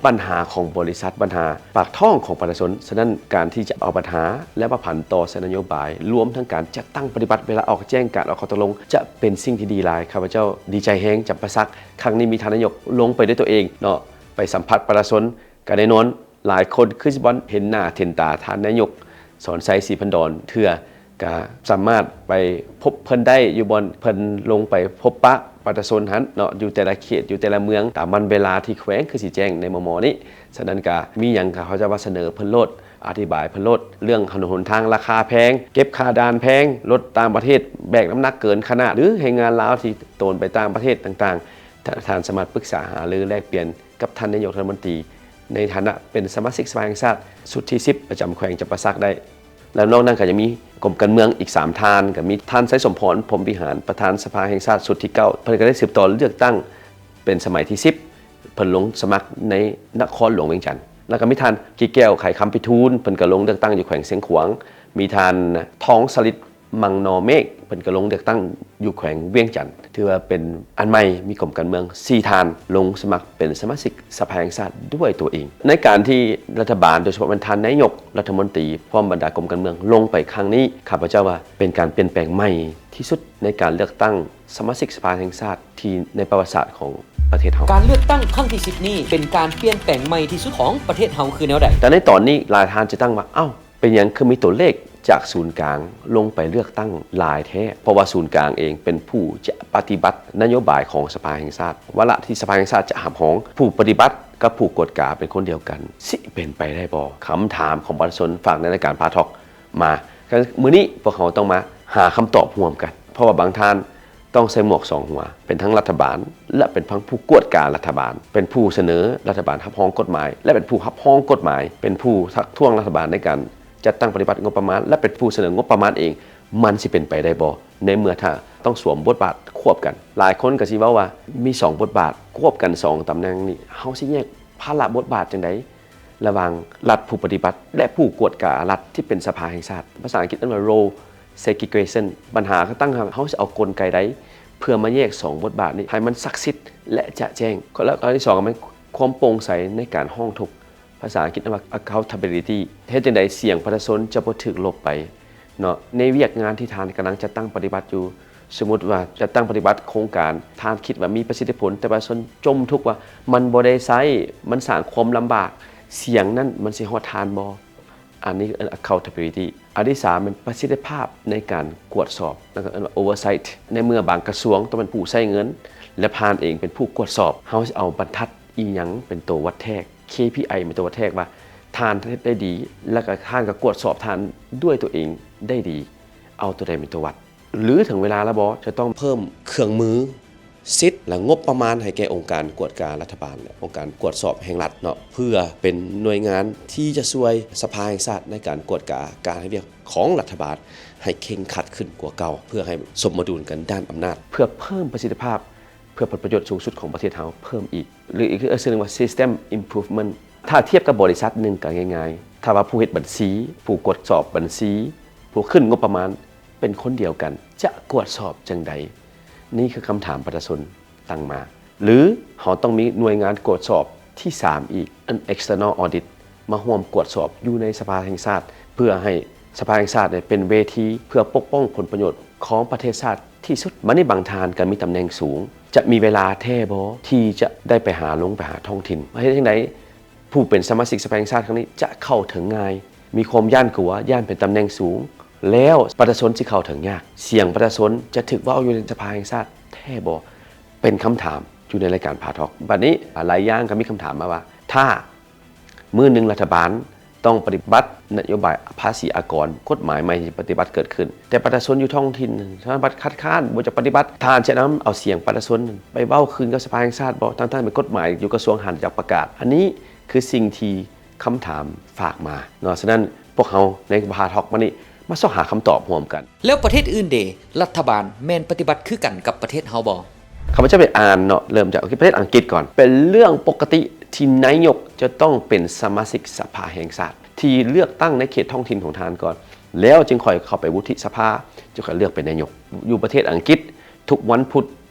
ບັນຫາຂອງບໍລິສັດ, ບັນຫາປາກທ້ອງຂອງປະຊາຊົນ. ສະນັ້ນ ການທີ່ຈະເອົາບັນຫາ ແລະ ມາຜັນຕໍ່ໃສ່ນະໂຍບາຍ, ລວມທັງການຈັດຕັ້ງປະຕິບັດ ເວລາອອກແຈ້ງການ ອອກຂໍ້ຕົກລົງ ຈະເປັນສິ່ງທີ່ດີຫຼາຍ. ຂ້າພະເຈົ້າດີໃຈແຮງ ຈຳປາສັກ ຄັ້ງນີ້ມີທ່ານນາຍົກລົງໄປດ້ວຍຕົວເອງເນາະ, ໄປສຳຜັດປະຊາຊົນ. ກໍແນ່ນອນ ຫຼາຍຄົນຄືຊິບໍ່ເຫັນໜ້າເຫັນຕາທ່ານນາຍົກ ສອນໄຊ ສີພັນດອນ ເທື່ອ ກະສາມາດໄປພົບເພິ່ນໄດ້ຢູ່ບ່ອນເພິ່ນລົງໄປພົບປະປະຊາຊົນຫັ້ນເນາະ, ຢູ່ແຕ່ລະເຂດ ຢູ່ແຕ່ລະເມືອງ ຕາມວັນເວລາທີ່ແຂວງຄືຊິແຈ້ງໃນມໍ່ໆນີ້. ສະນັ້ນກະມີຫຍັງກະເຂົາຈະວ່າສະເໜີເພິ່ນໂລດ, ອະທິບາຍເພິ່ນໂລດ, ເລື່ອງຖະໜົນຫົນທາງລາຄາແພງ, ເກັບຄ່າດ່ານແພງ, ລົດຕ່າງປະເທດແບກນ້ຳໜັກເກີນຂະໜາດ ຫຼື ແຮງງານລາວທີ່ໂຕນໄປຕ່າງປະເທດຕ່າງໆ, ທ່ານສາມາດປຶກສາຫາລືແລກປ່ຽນ ກັບທ່ານນາຍົກລັດຖະມົນຕີ ໃນຖານະເປັນສະມາຊິກສະພາແຫ່ງຊາດຊຸດທີສິບ ປະຈຳແຂວງຈຳປາສັກໄດ້. ແລ້ວນອກນັ້ນກໍຍັງມີກົມການເມືອງອີກສາມທ່ານ, ກໍມີທ່ານ ໄຊສົມພອນ ພົມວິຫານ ປະທານສະພາແຫ່ງຊາດຊຸດທີເກົ້າ ເພິ່ນກໍໄດ້ສືບຕໍ່ເລືອກຕັ້ງເປັນສະໄໝທີສິບ ເພິ່ນລົງສະໝັກໃນນະຄອນຫຼວງວຽງຈັນ. ແລ້ວກໍມີທ່ານ ກິແກ້ວ ໄຂຄຳພິທູນ ເພິ່ນກໍລົງເລືອກຕັ້ງຢູ່ແຂວງຊຽງຂວາງ, ມີທ່ານ ທອງສະລິດ ມັງນໍເມກ ເພິ່ນກໍລົງເລືອກຕັ້ງຢູ່ແຂວງວຽງຈັນ. ຖືວ່າເປັນອັນໃໝ່, ມີກົມການເມືອງສີ່ທ່ານລົງສະໝັກເປັນສະມາຊິກສະພາແຫ່ງຊາດດ້ວຍຕົວເອງ. ໃນການທີ່ລັດຖະບານ, ໂດຍສະເພາະແມ່ນທ່ານນາຍົກລັດຖະມົນຕີ ພ້ອມບັນດາກົມການເມືອງລົງໄປຄັ້ງນີ້, ຂ້າພະເຈົ້າວ່າເປັນການປ່ຽນແປງໃໝ່ທີ່ສຸດໃນການເລືອກຕັ້ງສະມາຊິກສະພາແຫ່ງຊາດທີ່ໃນປະຫວັດສາດຂອງປະເທດເຮົາ. ການເລືອກຕັ້ງຄັ້ງທີສິບນີ້ ເປັນການປ່ຽນແປງໃໝ່ທີ່ສຸດຂອງປະເທດເຮົາຄືແນວໃດ? ແຕ່ໃນຕອນນີ້ ຫຼາຍທ່ານຈະຕັ້ງວ່າ, ເອົ້າ, ເປັນຫຍັງຄືມີຕົວເລກຈາກສູນກາງລົງໄປເລືອກຕັ້ງຫຼາຍແທ້? ເພາະວ່າສູນກາງເອງເປັນຜູ້ຈະປະຕິບັດນະໂຍບາຍຂອງສະພາແຫ່ງຊາດ. ວາລະທີ່ສະພາແຫ່ງຊາດຈະຮັບຮອງ, ຜູ້ປະຕິບັດກັບຜູ້ກວດກາເປັນຄົນດຽວກັນ, ຊິເປັນໄປໄດ້ບໍ່? ຄຳຖາມຂອງປະຊາຊົນຝາກໃນລາຍການພາທອກມາ. ມື້ນີ້ພວກເຮົາຕ້ອງມາຫາຄຳຕອບຮ່ວມກັນ, ເພາະວ່າບາງທ່ານ ຕ້ອງໃສ່ໝວກສອງຫົວ, ເປັນທັງລັດຖະບານ ແລະ ເປັນທັງຜູ້ກວດກາລັດຖະບານ, ເປັນຜູ້ສະເໜີລັດຖະບານຮັບຮອງກົດໝາຍ ແລະ ເປັນຜູ້ຮັບຮອງກົດໝາຍ, ເປັນຜູ້ທັກທ້ວງລັດຖະບານໃນການຈັດຕັ້ງປະຕິບັດງົບປະມານ ແລະ ເປັນຜູ້ສະເໜີງົບປະມານເອງ. ມັນຊິເປັນໄປໄດ້ບໍ່ ໃນເມື່ອຖ້າຕ້ອງສວມບົດບາດຄວບກັນ? ຫຼາຍຄົນກໍຊິເວົ້າວ່າ ມີສອງບົດບາດຄວບກັນສອງຕຳແໜ່ງນີ້, ເຮົາຊິແຍກພາລະບົດບາດຈັ່ງໃດ ລະຫວ່າງລັດຜູ້ປະຕິບັດ ແລະ ຜູ້ກວດກາລັດທີ່ເປັນສະພາແຫ່ງຊາດ? ພາສາອັງກິດເອີ້ນວ່າ role segregation. ບັນຫາກໍຕັ້ງວ່າ ເຮົາຊິເອົາກົນໄກໃດເພື່ອມາແຍກສອງບົດບາດນີ້ໃຫ້ມັນສັກສິດ ແລະ ຈະແຈ້ງ? ແລະ ອັນທີສອງກໍແມ່ນຄວາມໂປ່ງໃສໃນການຮ້ອງທຸກ, ພາສາອັງກິດເອີ້ນວ່າ accountability. ເຮັດຈັ່ງໃດສຽງປະຊາຊົນຈະບໍ່ຖືກລົບໄປເນາະ ໃນວຽກງານທີ່ທ່ານກຳລັງຈັດຕັ້ງປະຕິບັດຢູ່? ສົມມຸດວ່າຈັດຕັ້ງປະຕິບັດໂຄງການ, ທ່ານຄິດວ່າມີປະສິດທິຜົນ, ແຕ່ປະຊາຊົນຈົ່ມທຸກວ່າມັນບໍ່ໄດ້ໃຊ້, ມັນສ້າງຄວາມລຳບາກ, ສຽງນັ້ນມັນຊິຮອດທ່ານບໍ່? ອັນນີ້ເອີ້ນ accountability. ອັນທີສາມແມ່ນປະສິດທິພາບໃນການກວດສອບ, ແລ້ວກໍເອີ້ນວ່າ oversight. ໃນເມື່ອບາງກະຊວງຕ້ອງເປັນຜູ້ໃຊ້ເງິນ ແລະ ທ່ານເອງເປັນຜູ້ກວດສອບ, ເຮົາຊິເອົາບັນທັດອີ່ຫຍັງເປັນໂຕວັດແທກ, ເຄພີໄອ ເປັນໂຕວັດແທກວ່າທ່ານເຮັດໄດ້ດີ ແລ້ວກໍທ່ານກໍກວດສອບທ່ານດ້ວຍຕົວເອງໄດ້ດີ? ເອົາໂຕໃດເປັນໂຕວັດ? ຫຼື ເຖິງເວລາແລ້ວບໍ່ ຈະຕ້ອງເພີ່ມເຄື່ອງມື, ສິດ ແລະ ງົບປະມານໃຫ້ແກ່ອົງການກວດກາລັດຖະບານ ແລະ ອົງການກວດສອບແຫ່ງລັດເນາະ, ເພື່ອເປັນໜ່ວຍງານທີ່ຈະຊ່ວຍສະພາແຫ່ງຊາດໃນການກວດກາການເຮັດວຽກຂອງລັດຖະບານໃຫ້ເຄັ່ງຄັດຂຶ້ນກວ່າເກົ່າ, ເພື່ອໃຫ້ສົມມະດຸນກັນດ້ານອຳນາດ, ເພື່ອເພີ່ມປະສິດທິພາບ ເພື່ອຜົນປະໂຫຍດສູງສຸດຂອງປະເທດເຮົາເພີ່ມອີກ. ຫຼື ອີກຊື່ໜຶ່ງວ່າ system improvement. ຖ້າທຽບກັບບໍລິສັດໜຶ່ງກໍງ່າຍໆ, ຖ້າວ່າຜູ້ເຮັດບັນຊີ, ຜູ້ກວດສອບບັນຊີ, ຜູ້ຂຶ້ນງົບປະມານເປັນຄົນດຽວກັນ, ຈະກວດສອບຈັ່ງໃດ? ນີ້ຄືຄຳຖາມປະຊາຊົນຕັ້ງມາ. ຫຼື ເຮົາຕ້ອງມີໜ່ວຍງານກວດສອບທີສາມອີກ, ອັນ external audit ມາຮ່ວມກວດສອບຢູ່ໃນສະພາແຫ່ງຊາດ, ເພື່ອໃຫ້ສະພາແຫ່ງຊາດເປັນເວທີເພື່ອປົກປ້ອງຜົນປະໂຫຍດຂອງປະເທດຊາດ ທີ່ສຸດ. ບັດນີ້ບາງທ່ານກໍມີຕຳແໜ່ງສູງ, ຈະມີເວລາແທ້ບໍ່ທີ່ຈະໄດ້ໄປຫາ ລົງໄປຫາທ້ອງຖິ່ນ? ເຮັດຈັ່ງໃດຜູ້ເປັນສະມາຊິກສະພາແຫ່ງຊາດຄັ້ງນີ້ຈະເຂົ້າເຖິງງ່າຍ? ມີຄວາມຢ້ານກົວ, ຢ້ານເປັນຕຳແໜ່ງສູງ, ແລ້ວປະຊາຊົນຊິເຂົ້າເຖິງຍາກ. ສຽງປະຊາຊົນຈະຖືກເວົ້າຢູ່ໃນສະພາແຫ່ງຊາດແທ້ບໍ່? ເປັນຄຳຖາມຢູ່ໃນລາຍການພາທອກ. ບັດນີ້ຫຼາຍຢ່າງກໍມີຄຳຖາມມາວ່າ ຖ້າ ມື້ໜຶ່ງລັດຖະບານຕ້ອງປະຕິບັດນະໂຍບາຍພາສີອາກອນ, ກົດໝາຍໃໝ່ທີ່ປະຕິບັດເກີດຂຶ້ນ, ແຕ່ປະຊາຊົນຢູ່ທ້ອງຖິ່ນສາມາດຄັດຄ້ານບໍ່ຈະປະຕິບັດ, ທ່ານຈະນຳເອົາສຽງປະຊາຊົນໄປເວົ້າຄືນກັບສະພາແຫ່ງຊາດບໍ່? ທັງໆທີ່ກົດໝາຍຢູ່ກະຊວງຫັ້ນຢາກປະກາດ. ອັນນີ້ຄືສິ່ງທີ່ຄຳຖາມຝາກມາເນາະ. ສະນັ້ນ ພວກເຮົາໃນພາທອກມື້ນີ້ມາຊອກຫາຄຳຕອບຮ່ວມກັນ. ແລ້ວປະເທດອື່ນເດ? ລັດຖະບານແມ່ນປະຕິບັດຄືກັນກັບປະເທດເຮົາບໍ່? ຂ້າພະເຈົ້າໄປອ່ານເນາະ, ເລີ່ມຈາກປະເທດອັງກິດກ່ອນ. ເປັນເລື່ອງປົກກະຕິ ທີ່ນາຍົກຈະຕ້ອງເປັນສະມາຊິກສະພາແຫ່ງຊາດ ທີ່ເລືອກຕັ້ງໃນເຂດທ້ອງຖິ່ນຂອງທ່ານກ່ອນ ແລ້ວຈຶ່ງຄ່ອຍເຂົ້າໄປວຸດທິສະພາ ຈຶ່ງຄ່ອຍເລືອກເປັນນາຍົກ. ຢູ່ປະເທດອັງກິດ ທຸກວັນພຸດ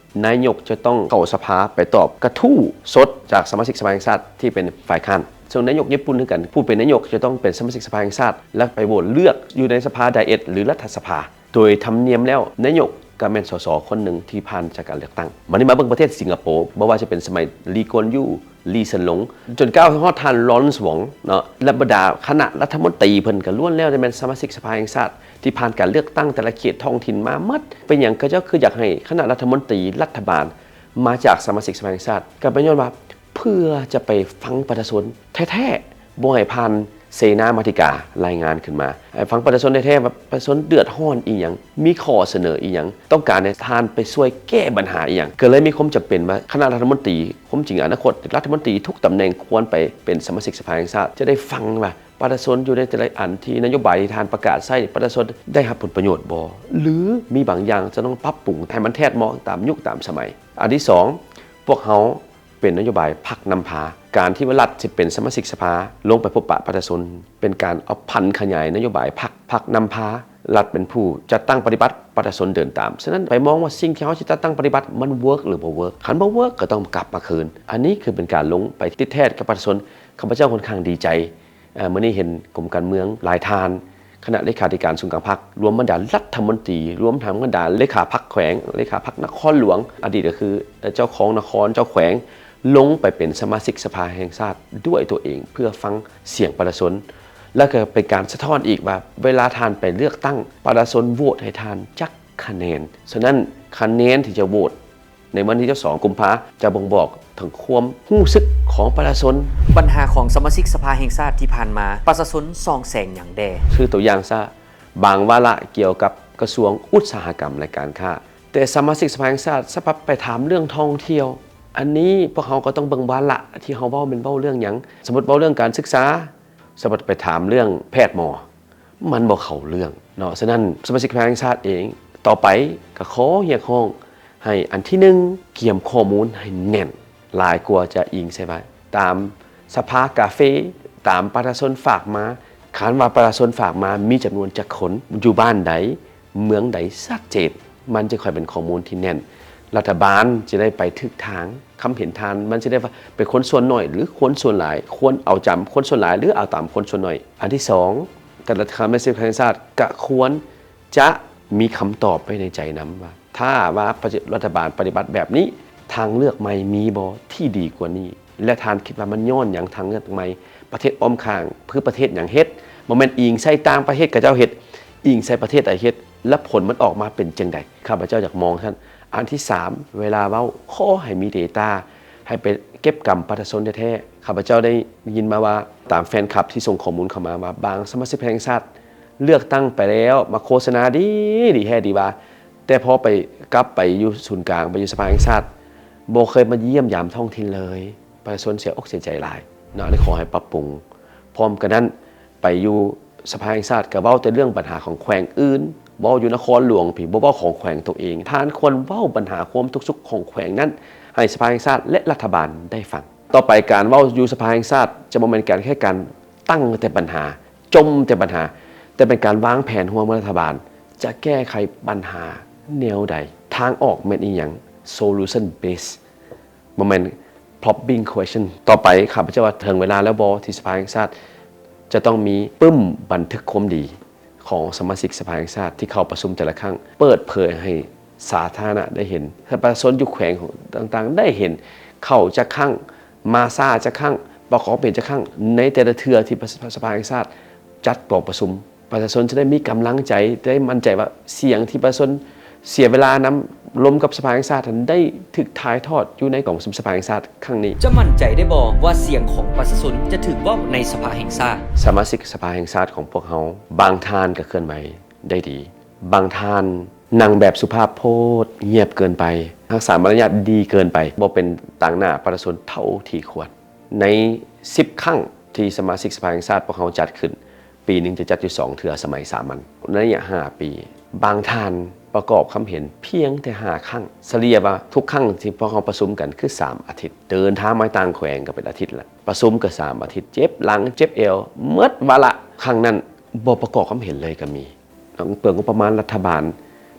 ນາຍົກຈະຕ້ອງເຂົ້າສະພາໄປຕອບກະທູ້ສົດຈາກສະມາຊິກສະພາແຫ່ງຊາດທີ່ເປັນຝ່າຍຄ້ານ. ສ່ວນນາຍົກຍີ່ປຸ່ນຄືກັນ ຜູ້ເປັນນາຍົກຈະຕ້ອງເປັນສະມາຊິກສະພາແຫ່ງຊາດ ແລະ ໄປໂຫວດເລືອກຢູ່ໃນສະພາໄດເອດ ຫຼື ລັດຖະສະພາ. ໂດຍທຳນຽມແລ້ວ ນາຍົກກໍແມ່ນ ສສ ຄົນໜຶ່ງທີ່ຜ່ານຈາກການເລືອກຕັ້ງ. ບັດນີ້ມາເບິ່ງປະເທດສິງກະໂປ, ບໍ່ວ່າຈະເປັນສະໄໝ ລີ ກວນຢູ, ລີ ເຊິນຫຼົງ ຈົນກ້າວຮອດທ່ານ ລອເຣັນ ຫວອງ ເນາະ ແລະ ບັນດາຄະນະລັດຖະມົນຕີເພິ່ນກໍລ້ວນແລ້ວແຕ່ແມ່ນສະມາຊິກສະພາແຫ່ງຊາດ ທີ່ຜ່ານການເລືອກຕັ້ງແຕ່ລະເຂດທ້ອງຖິ່ນມາໝົດ. ເປັນຫຍັງເຂົາເຈົ້າຄືຢາກໃຫ້ຄະນະລັດຖະມົນຕີ ລັດຖະບານ ມາຈາກສະມາຊິກສະພາແຫ່ງຊາດ? ກໍເປັນຍ້ອນວ່າ ເພື່ອຈະໄປຟັງປະຊາຊົນແທ້ໆ, ບໍ່ໃຫ້ຜ່ານເສນາມາທິກາລາຍງານຂຶ້ນມາ, ໃຫ້ຟັງປະຊາຊົນແທ້ໆວ່າປະຊາຊົນເດືອດຮ້ອນອີ່ຫຍັງ, ມີຂໍ້ສະເໜີອີ່ຫຍັງ, ຕ້ອງການໃຫ້ທ່ານໄປຊ່ວຍແກ້ບັນຫາອີ່ຫຍັງ. ກໍເລີຍມີຄວາມຈຳເປັນວ່າຄະນະລັດຖະມົນຕີ, ຄວາມຈິງອະນາຄົດລັດຖະມົນຕີທຸກຕຳແໜ່ງຄວນໄປເປັນສະມາຊິກສະພາແຫ່ງຊາດ, ຈະໄດ້ຟັງວ່າປະຊາຊົນຢູ່ໃນແຕ່ລະອັນທີ່ນະໂຍບາຍທີ່ທ່ານປະກາດໃຊ້ ປະຊາຊົນໄດ້ຮັບຜົນປະໂຫຍດບໍ່ ຫຼື ມີບາງຢ່າງຈະຕ້ອງປັບປຸງໃຫ້ມັນແທດເໝາະຕາມຍຸກຕາມສະໄໝ. ອັນທີສອງ, ພວກເຮົາ ເປັນນະໂຍບາຍພັກນຳພາ. ການທີ່ວ່າລັດຊິເປັນສະມາຊິກສະພາລົງໄປພົບປະປະຊາຊົນ ເປັນການເອົາຜັນຂະຫຍາຍນະໂຍບາຍພັກ, ພັກນຳພາ, ລັດເປັນຜູ້ຈັດຕັ້ງປະຕິບັດ, ປະຊາຊົນເດີນຕາມ. ສະນັ້ນ ໄປມອງວ່າສິ່ງທີ່ເຮົາຊິຈັດຕັ້ງປະຕິບັດມັນເວີກ ຫຼື ບໍ່ເວີກ, ຄັນບໍ່ເວີກກໍຕ້ອງກັບມາຄືນ. ອັນນີ້ຄືເປັນການລົງໄປຕິດແທດກັບປະຊາຊົນ. ຂ້າພະເຈົ້າຂ້ອນຂ້າງດີໃຈ ເອີ ມື້ນີ້ເຫັນກົມການເມືອງຫຼາຍທ່ານ, ຄະນະເລຂາທິການສູນກາງພັກ, ລວມບັນດາລັດຖະມົນຕີ, ລວມທັງບັນດາເລຂາພັກແຂວງ, ເລຂາພັກນະຄອນຫຼວງ, ອະດີດກໍຄືເຈົ້າຄອງນະຄອນ, ເຈົ້າແຂວງ, ລົງໄປເປັນສະມາຊິກສະພາແຫ່ງຊາດດ້ວຍຕົວເອງ ເພື່ອຟັງສຽງປະຊາຊົນ ແລະ ກໍເປັນການສະທ້ອນອີກວ່າ ເວລາທ່ານໄປເລືອກຕັ້ງ, ປະຊາຊົນໂຫວດໃຫ້ທ່ານຈັກຄະແນນ. ສະນັ້ນ ຄະແນນທີ່ຈະໂຫວດ ໃນວັນທີຊາວສອງ ກຸມພາ ຈະບົ່ງບອກເຖິງຄວາມຮູ້ສຶກຂອງປະຊາຊົນ. ບັນຫາຂອງສະມາຊິກສະພາແຫ່ງຊາດທີ່ຜ່ານມາ ປະຊາຊົນສ່ອງແສງຫຍັງແດ່? ຄືຕົວຢ່າງຊະ ບາງວາລະກ່ຽວກັບກະຊວງອຸດສາຫະກຳ ແລະ ການຄ້າ, ແຕ່ສະມາຊິກສະພາແຫ່ງຊາດສະພັບໄປຖາມເລື່ອງທ່ອງທ່ຽວ. ອັນນີ້ພວກເຮົາກໍຕ້ອງເບິ່ງວາລະທີ່ເຮົາເວົ້າແມ່ນເວົ້າເລື່ອງຫຍັງ. ສົມມຸດເວົ້າເລື່ອງການສຶກສາ, ສົມມຸດໄປຖາມເລື່ອງແພດໝໍ, ມັນບໍ່ເຂົ້າເລື່ອງເນາະ. ສະນັ້ນ ສະມາຊິກສະພາແຫ່ງຊາດເອງ ຕໍ່ໄປກໍຂໍຮຽກຮ້ອງໃຫ້ ອັນທີໜຶ່ງ ກຽມຂໍ້ມູນໃຫ້ແໜ້ນ ຫຼາຍກວ່າຈະອີງໃສ່ວ່າຕາມສະພາກາເຟ, ຕາມປະຊາຊົນຝາກມາ. ຄັນວ່າປະຊາຊົນຝາກມາມີຈຳນວນຈັກຄົນ, ຢູ່ບ້ານໃດ, ເມືອງໃດ ຊັດເຈນ, ມັນຈະຄ່ອຍເປັນຂໍ້ມູນທີ່ແໜ້ນ. ລັດຖະບານຈະໄດ້ໄປຖືກທາງ, ຄຳເຫັນທ່ານມັນຈະໄດ້ວ່າເປັນຄົນສ່ວນໜ້ອຍ ຫຼື ຄົນສ່ວນຫຼາຍ, ຄວນເອົາຕາມຄົນສ່ວນຫຼາຍ ຫຼື ເອົາຕາມຄົນສ່ວນໜ້ອຍ. ອັນທີສອງ, ແຕ່ລະຄຳໃນເສດຖະກິດແຫ່ງຊາດກະຄວນຈະມີຄຳຕອບໄວ້ໃນໃຈນຳວ່າ ຖ້າວ່າປະ ລັດຖະບານປະຕິບັດແບບນີ້, ທາງເລືອກໃໝ່ມີບໍ່ທີ່ດີກວ່ານີ້ ແລະ ທ່ານຄິດວ່າມັນຍ້ອນຫຍັງທາງເລືອກໃໝ່? ປະເທດອ້ອມຂ້າງ ຄືປະເທດຫຍັງເຮັດ? ບໍ່ແມ່ນອີງໃສ່ຕ່າງປະເທດເຂົາເຈົ້າເຮັດ, ອີງໃສ່ປະເທດໃດເຮັດ ແລະ ຜົນມັນອອກມາເປັນຈັ່ງໃດ? ຂ້າພະເຈົ້າຢາກມອງຊັ້ນ. ອັນທີສາມ ເວລາເວົ້າ ຂໍໃຫ້ມີ data ໃຫ້ໄປເກັບກຳປະຊາຊົນແທ້ໆ. ຂ້າພະເຈົ້າໄດ້ຍິນມາວ່າ ຕາມແຟນຄລັບທີ່ສົ່ງຂໍ້ມູນເຂົ້າມາວ່າ ບາງສະມາຊິກແຫ່ງຊາດເລືອກຕັ້ງໄປແລ້ວ ມາໂຄສະນາດີ ດີແທ້ດີວ່າ ແຕ່ພໍໄປ ກັບໄປຢູ່ສູນກາງ, ໄປຢູ່ສະພາແຫ່ງຊາດ ບໍ່ເຄີຍມາຢ້ຽມຢາມທ້ອງຖິ່ນເລີຍ, ປະຊາຊົນເສຍອົກເສຍໃຈຫຼາຍເນາະ. ອັນນີ້ຂໍໃຫ້ປັບປຸງ. ພ້ອມກັນນັ້ນ ໄປຢູ່ສະພາແຫ່ງຊາດກໍເວົ້າແຕ່ເລື່ອງບັນຫາຂອງແຂວງອື່ນ, ເວົ້າຢູ່ນະຄອນຫຼວງພີ້ ບໍ່ເວົ້າຂອງແຂວງຕົວເອງ. ທ່ານຄວນເວົ້າບັນຫາຄວາມທຸກສຸກຂອງແຂວງນັ້ນ ໃຫ້ສະພາແຫ່ງຊາດ ແລະ ລັດຖະບານໄດ້ຟັງ. ຕໍ່ໄປການເວົ້າຢູ່ສະພາແຫ່ງຊາດ ຈະບໍ່ແມ່ນການແຄ່ການຕັ້ງແຕ່ບັນຫາ, ຈົ່ມແຕ່ບັນຫາ, ແຕ່ເປັນການວາງແຜນຮ່ວມກັບລັດຖະບານ ຈະແກ້ໄຂບັນຫາແນວໃດ? ທາງອອກແມ່ນອີ່ຫຍັງ? Solution base ບໍ່ແມ່ນ probing question. ຕໍ່ໄປ ຂ້າພະເຈົ້າວ່າເຖິງເວລາແລ້ວບໍ່ ທີ່ສະພາແຫ່ງຊາດຈະຕ້ອງມີປຶ້ມບັນທຶກຄວາມດີຂອງສະມາຊິກສະພາແຫ່ງຊາດທີ່ເຂົ້າປະຊຸມແຕ່ລະຄັ້ງ ເປີດເຜີຍໃຫ້ສາທາລະນະໄດ້ເຫັນ, ໃຫ້ປະຊາຊົນຢູ່ແຂວງຕ່າງໆໄດ້ເຫັນ, ເຂົ້າຈັກຄັ້ງ, ມາຊ້າຈັກຄັ້ງ, ປະກອບເປັນຈັກຄັ້ງ ໃນແຕ່ລະເທື່ອທີ່ ສະ ສະພາແຫ່ງຊາດຈັດກອງປະຊຸມ. ປະຊາຊົນຈະໄດ້ມີກຳລັງໃຈ, ໄດ້ໝັ້ນໃຈວ່າສຽງທີ່ປະຊາຊົນເສຍເວລານຳລົມກັບສະພາແຫ່ງຊາດນັ້ນ ໄດ້ຖືກຖ່າຍທອດຢູ່ໃນກອງປະຊຸມສະພາແຫ່ງຊາດຄັ້ງນີ້. ຈະໝັ້ນໃຈໄດ້ບໍ່ວ່າສຽງຂອງປະຊາຊົນຈະຖືກເວົ້າໃນສະພາແຫ່ງຊາດ? ສະມາຊິກສະພາແຫ່ງຊາດຂອງພວກເຮົາ ບາງທ່ານກໍເຄື່ອນໄຫວໄດ້ດີ, ບາງທ່ານນັ່ງແບບສຸພາບໂພດ, ງຽບເກີນໄປ, ຮັກສາມາລະຍາດດີເກີນໄປ, ບໍ່ເປັນຕາງໜ້າປະຊາຊົນເທົ່າທີ່ຄວນ. ໃນສິບຄັ້ງທີ່ສະມາຊິກສະພາແຫ່ງຊາດພວກເຮົາຈັດຂຶ້ນ, ປີໜຶ່ງຈະຈັດຢູ່ສອງເທື່ອສະໄໝສາມັນ. ໃນໄລຍະຫ້າປີ ບາງທ່ານປະກອບຄຳເຫັນພຽງແຕ່ຫ້າຄັ້ງ. ສະເລ່ຍວ່າທຸກຄັ້ງທີ່ພວກເຮົາປະຊຸມກັນຄືສາມອາທິດ. ເດີນທາງມາຕ່າງແຂວງກໍເປັນອາທິດລະ. ປະຊຸມກໍສາມອາທິດ. ເຈັບຫຼັງເຈັບແອວ ໝົດວາລະ. ຄັ້ງນັ້ນບໍ່ປະກອບຄຳເຫັນເລີຍກໍມີ. ເປືອງງົບປະມານລັດຖະບານ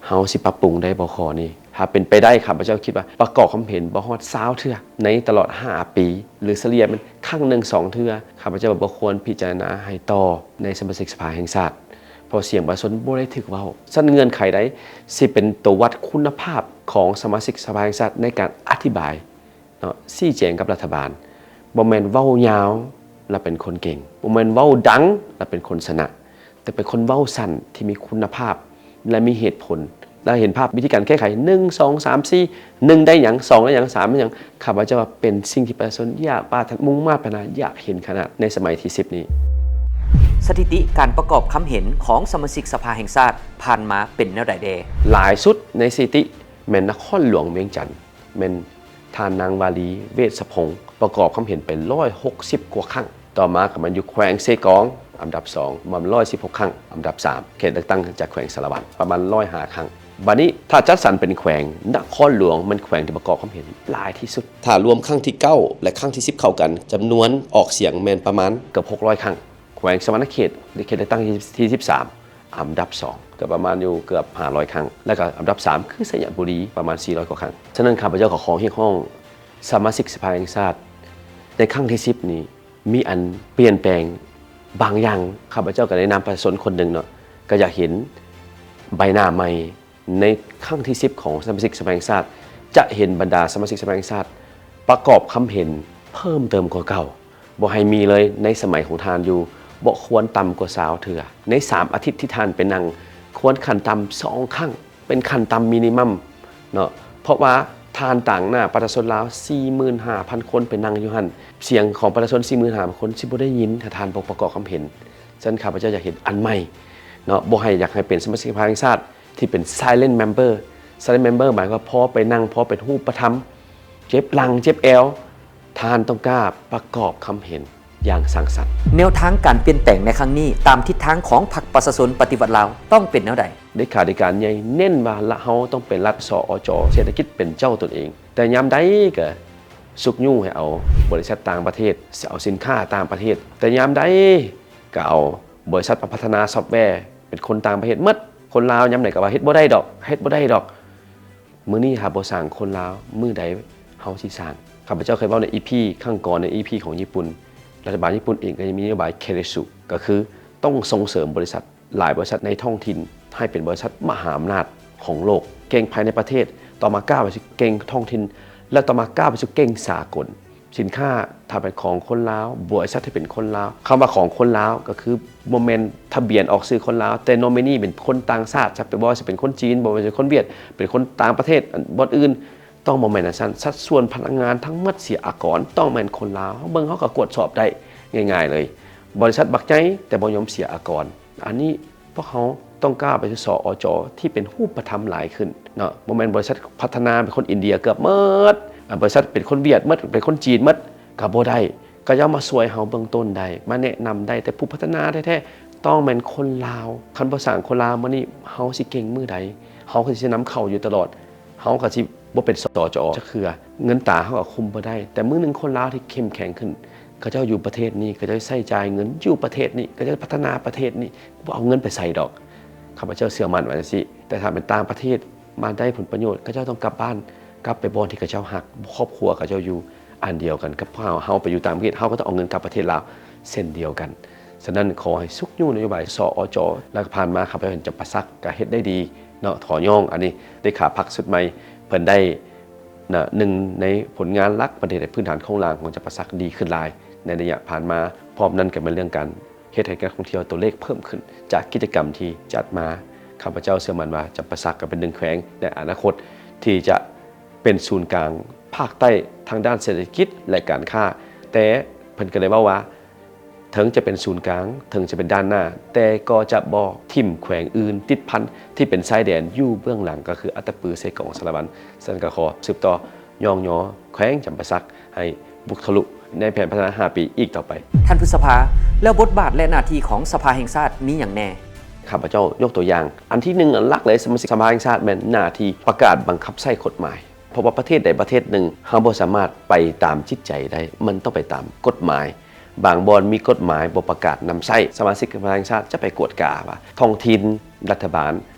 ເຮົາຊິປັບປຸງໄດ້ບໍ່ຂໍ້ນີ້? ຖ້າເປັນໄປໄດ້ ຂ້າພະເຈົ້າຄິດວ່າປະກອບຄຳເຫັນບໍ່ຮອດຊາວເທື່ອ ໃນຕະຫຼອດຫ້າປີ ຫຼືສະເລ່ຍແມ່ນຄັ້ງໜຶ່ງສອງເທື່ອ. ຂ້າພະເຈົ້າວ່າບໍ່ຄວນພິຈາລະນາໃຫ້ຕໍ່ໃນສະມາຊິກສະພາແຫ່ງຊາດ ເພາະສຽງປະຊາຊົນບໍ່ໄດ້ຖືກເວົ້າ. ຊັ້ນເງື່ອນໄຂໃດຊິເປັນຕົວວັດຄຸນນະພາບຂອງສະມາຊິກສະພາແຫ່ງຊາດໃນການອະທິບາຍ ເນາະ ຊີ້ແຈງກັບລັດຖະບານ. ບໍ່ແມ່ນເວົ້າຍາວແລ້ວເປັນຄົນເກັ່ງ, ບໍ່ແມ່ນເວົ້າດັງແລ້ວເປັນຄົນຊະນະ, ແຕ່ເປັນຄົນເວົ້າສັ້ນທີ່ມີຄຸນນະພາບ ແລະ ມີເຫດຜົນ ແລະ ເຫັນພາບວິທີການແກ້ໄຂ ໜຶ່ງ ສອງ ສາມ ສີ່ ໜຶ່ງ ໄດ້ຫຍັງ, ສອງ ໄດ້ຫຍັງ, ສາມ ໄດ້ຫຍັງ. ຂ້າພະເຈົ້າວ່າເປັນສິ່ງທີ່ປະຊາຊົນຢາກປາດຖະໜາ, ມຸ່ງມາດປາດຖະໜາ, ຢາກເຫັນຂະໜາດໃນສະໄໝທີສິບນີ້. ສະຖິຕິການປະກອບຄຳເຫັນຂອງສະມາຊິກສະພາແຫ່ງຊາດຜ່ານມາເປັນແນວໃດແດ່? ຫຼາຍສຸດໃນສະຖິຕິແມ່ນນະຄອນຫຼວງວຽງຈັນ ແມ່ນທ່ານນາງວາລີ ເວດສະພົງ ປະກອບຄຳເຫັນໄປຮ້ອຍຫົກສິບກວ່າຄັ້ງ. ຕໍ່ມາກໍແມ່ນຢູ່ແຂວງເຊກອງ ອັນດັບສອງ ປະມານຮ້ອຍສິບຫົກຄັ້ງ, ອັນດັບສາມ ເຂດເລືອກຕັ້ງຈາກແຂວງສາລະວັນ ປະມານຮ້ອຍຫ້າຄັ້ງ. ບາດນີ້ຖ້າຈັດສັນເປັນແຂວງ, ນະຄອນຫຼວງແມ່ນແຂວງທີ່ປະກອບຄຳເຫັນຫຼາຍທີ່ສຸດ. ຖ້າລວມຄັ້ງທີເກົ້າ ແລະ ຄັ້ງທີສິບເຂົ້າກັນ, ຈຳນວນອອກສຽງແມ່ນປະມານເກືອບຫົກຮ້ອຍຄັ້ງ. ແຂວງສະຫວັນນະເຂດ ເຂດເລືອກຕັ້ງທີສິບສາມ ອັນດັບສອງ ກໍປະມານຢູ່ເກືອບຫ້າຮ້ອຍຄັ້ງ ແລ້ວກໍອັນດັບສາມຄືໄຊຍະບູລີ ປະມານສີ່ຮ້ອຍກວ່າຄັ້ງ. ສະນັ້ນ ຂ້າພະເຈົ້າກໍຂໍຮຽກຮ້ອງສະມາຊິກສະພາແຫ່ງຊາດ ໃນຄັ້ງທີສິບນີ້ ມີອັນປ່ຽນແປງບາງຢ່າງ. ຂ້າພະເຈົ້າກໍໃນນາມປະຊາຊົນຄົນໜຶ່ງເນາະ ກໍຢາກເຫັນໃບໜ້າໃໝ່. ໃນຄັ້ງທີສິບຂອງສະມາຊິກສະພາແຫ່ງຊາດ ຈະເຫັນບັນດາສະມາຊິກສະພາແຫ່ງຊາດປະກອບຄຳເຫັນເພີ່ມເຕີມກວ່າເກົ່າ. ບໍ່ໃຫ້ມີເລີຍໃນສະໄໝຂອງທ່ານຢູ່, ບໍ່ຄວນຕ່ຳກວ່າຊາວເທື່ອ. ໃນສາມອາທິດທີ່ທ່ານໄປນັ່ງ ຄວນຂັ້ນຕ່ຳສອງຄັ້ງ ເປັນຂັ້ນຕ່ຳມິນິມັມເນາະ, ເພາະວ່າທ່ານຕາງໜ້າປະຊາຊົນລາວສີ່ໝື່ນຫ້າພັນຄົນໄປນັ່ງຢູ່ຫັ້ນ, ສຽງຂອງປະຊາຊົນສີ່ໝື່ນຫ້າພັນຄົນຊິບໍ່ໄດ້ຍິນ ຖ້າທ່ານບໍ່ປະກອບຄຳເຫັນ. ສະນັ້ນ ຂ້າພະເຈົ້າຢາກເຫັນອັນໃໝ່ເນາະ, ບໍ່ໃຫ້ ຢາກໃຫ້ເປັນສະມາຊິກສະພາແຫ່ງຊາດ ທີ່ເປັນ silent member. Silent member ໝາຍວ່າພໍໄປນັ່ງ, ພໍເປັນຮູບປະທຳ, ເຈັບຫຼັງເຈັບແອວ, ທ່ານຕ້ອງກ້າປະກອບຄຳເຫັນຢ່າງສ້າງສັນ. ແນວທາງການປ່ຽນແປງໃນຄັ້ງນີ້ ຕາມທິດທາງຂອງພັກປະຊາຊົນປະຕິວັດລາວ ຕ້ອງເປັນແນວໃດ? ເລຂາທິການໃຫຍ່ເນັ້ນວ່າ ລະ ເຮົາຕ້ອງເປັນລັດ ສອ ຈ ເສດຖະກິດເປັນເຈົ້າຕົນເອງ, ແຕ່ຍາມໃດກໍຊຸກຍູ້ໃຫ້ເອົາບໍລິສັດຕ່າງປະເທດ, ເອົາສິນຄ້າຕ່າງປະເທດ, ແຕ່ຍາມໃດ ກໍເອົາບໍລິສັດມາພັດທະນາຊອບແວເປັນຄົນຕ່າງປະເທດໝົດ. ຄົນລາວຍາມໃດກໍວ່າເຮັດບໍ່ໄດ້ດອກ, ເຮັດບໍ່ໄດ້ດອກ. ມື້ນີ້ຖ້າບໍ່ສ້າງຄົນລາວ, ມື້ໃດເຮົາຊິສ້າງ? ຂ້າພະເຈົ້າເຄີຍເວົ້າໃນອີພີຄັ້ງກ່ອນ, ໃນອີພີຂອງຍີ່ປຸ່ນ, ລັດຖະບານຍີ່ປຸ່ນເອງກໍຍັງມີນະໂຍບາຍເຄເຣຊູ ກໍຄືຕ້ອງສົ່ງເສີມບໍລິສັດຫຼາຍບໍລິສັດໃນທ້ອງຖິ່ນ ໃຫ້ເປັນບໍລິສັດມະຫາອຳນາດຂອງໂລກ, ເກັ່ງພາຍໃນປະເທດ, ຕໍ່ມາກ້າໄປສູ່ເກັ່ງທ້ອງຖິ່ນ ແລະ ຕໍ່ມາກ້າໄປສູ່ເກັ່ງສາກົນ. ສິນຄ້າຖ້າເປັນຂອງຄົນລາວ, ບໍລິສັດທີ່ເປັນຄົນລາວ, ຄຳວ່າຂອງຄົນລາວກໍຄືບໍ່ແມ່ນທະບຽນອອກຊື່ຄົນລາວ, ແຕ່ໂນມິນີເປັນຄົນຕ່າງຊາດ, ຈະເປັນ ບໍ່ວ່າຊິເປັນຄົນຈີນ, ບໍ່ວ່າຊິເປັນຄົນຫວຽດ, ເປັນຄົນຕ່າງປະເທດ, ບ່ອນອື່ນ, ຕ້ອງບໍ່ແມ່ນຈັ່ງຊັ້ນ. ສັດສ່ວນພະນັກງານທັງໝົດເສຍອາກອນຕ້ອງແມ່ນຄົນລາວ. ເຮົາເບິ່ງ ເຮົາກໍກວດສອບໄດ້ງ່າຍໆເລີຍ. ບໍລິສັດບັກໃຫຍ່ ແຕ່ບໍ່ຍອມເສຍອາກອນ. ອັນນີ້ພວກເຮົາຕ້ອງກ້າໄປສູ່ ສອ ຈ ທີ່ເປັນຮູບປະທຳຫຼາຍຂຶ້ນເນາະ, ບໍ່ແມ່ນບໍລິສັດພັດທະນາເປັນຄົນອິນເດຍເກືອບໝົດ, ອາ ບໍລິສັດເປັນຄົນຫວຽດໝົດ, ເປັນຄົນຈີນໝົດ ກໍບໍ່ໄດ້. ເຂົາເຈົ້າມາຊ່ວຍເຮົາເບື້ອງຕົ້ນໄດ້, ມາແນະນຳໄດ້, ແຕ່ຜູ້ພັດທະນາແທ້ໆຕ້ອງແມ່ນຄົນລາວ. ຄັນບໍ່ສ້າງຄົນລາວ, ມື້ນີ້ເຮົາຊິເກັ່ງມື້ໃດ? ເຮົາກໍຊິນຳເຂົ້າຢູ່ຕະຫຼອດ. ເຮົາກໍຊິບໍ່ເປັນ ສ ຈ ຈັກເທື່ອ. ເງິນຕາເຮົາກໍຄຸມບໍ່ໄດ້, ແຕ່ມື້ໜຶ່ງຄົນລາວທີ່ເຂັ້ມແຂງຂຶ້ນ, ເຂົາເຈົ້າຢູ່ປະເທດນີ້, ເຂົາເຈົ້າໃຊ້ຈ່າຍເງິນຢູ່ປະເທດນີ້, ເຂົາເຈົ້າພັດທະນາປະເທດນີ້, ບໍ່ເອົາເງິນໄປໃສດອກ. ຂ້າພະເຈົ້າເຊື່ອໝັ້ນວ່າຈັ່ງຊີ້. ແຕ່ຖ້າເປັນຕ່າງປະເທດມາໄດ້ຜົນປະໂຫຍດ, ເຂົາເຈົ້າຕ້ອງກັບບ້ານ, ກັບໄປບ່ອນທີ່ເຂົາເຈົ້າຮັກ, ຄອບຄົວເຂົາເຈົ້າຢູ່ອັນດຽວກັນກັບເຮົາ. ເຮົາໄປຢູ່ຕ່າງປະເທດ, ເຮົາກໍຕ້ອງເອົາເງິນກັບປະເທດລາວເຊັ່ນດຽວກັນ. ສະນັ້ນ ຂໍໃຫ້ຊຸກຍູ້ນະໂຍບາຍ ສ ອ ຈ ແລະ ຜ່ານມາຂ້າພະເຈົ້າເຫັນຈຳປາສັກກໍເຮັດໄດ້ດີເນາະ, ຂໍຍ້ອງອັນນີ້ ເລຂາພັກຊຸດໃໝ່ເພິ່ນໄດ້ນະ ໜຶ່ງໃນຜົນງານຫຼັກ ເພິ່ນເຮັດໃຫ້ພື້ນຖານໂຄງລ່າງຂອງຈຳປາສັກດີຂຶ້ນຫຼາຍໃນໄລຍະຜ່ານມາ. ພ້ອມນັ້ນກໍແມ່ນເລື່ອງການເຮັດໃຫ້ນັກທ່ອງທ່ຽວຕົວເລກເພີ່ມຂຶ້ນຈາກກິດຈະກຳທີ່ຈັດມາ. ຂ້າພະເຈົ້າເຊື່ອໝັ້ນວ່າຈຳປາສັກກໍເປັນໜຶ່ງແຂວງໃນອະນາຄົດທີ່ຈະເປັນສູນກາງພາກໃຕ້ທາງດ້ານເສດຖະກິດ ແລະ ການຄ້າ. ແຕ່ເພິ່ນກໍໄດ້ເວົ້າວ່າ ເຖິງຈະເປັນສູນກາງ, ເຖິງຈະເປັນດ້ານໜ້າ, ແຕ່ກໍຈະບໍ່ຖິ້ມແຂວງອື່ນຕິດພັນທີ່ເປັນຊາຍແດນຢູ່ເບື້ອງຫຼັງ, ກໍຄືອັດຕະປື, ເຊກອງ, ສາລະວັນ. ສະນັ້ນກໍຂໍສືບຕໍ່ຍ້ອງຍໍແຂວງຈຳປາສັກໃຫ້ບຸກທະລຸໃນແຜນພັດທະນາຫ້າປີອີກຕໍ່ໄປ. ທ່ານພຶດສະພາ, ແລ້ວບົດບາດ ແລະ ໜ້າທີ່ຂອງສະພາແຫ່ງຊາດມີຫຍັງແດ່? ຂ້າພະເຈົ້າຍົກຕົວຢ່າງ ອັນທີໜຶ່ງ ອັນຫຼັກເລີຍ ສະມາຊິກສະພາແຫ່ງຊາດແມ່ນໜ້າທີ່ປະກາດບັງຄັບໃຊ້ກົດໝາຍ ເພາະວ່າປະເທດໃດປະເທດໜຶ່ງ ເຮົາບໍ່ສາມາດໄປຕາມຈິດໃຈໄດ້ ມັນຕ້ອງໄປຕາມກົດໝາຍ. ບາງບ່ອນມີກົດໝາຍບໍ່ປະກາດນຳໃຊ້ ສະມາຊິກສະພາແຫ່ງຊາດຈະໄປກວດກາວ່າທ້ອງຖິ່ນ ລັດຖະບານ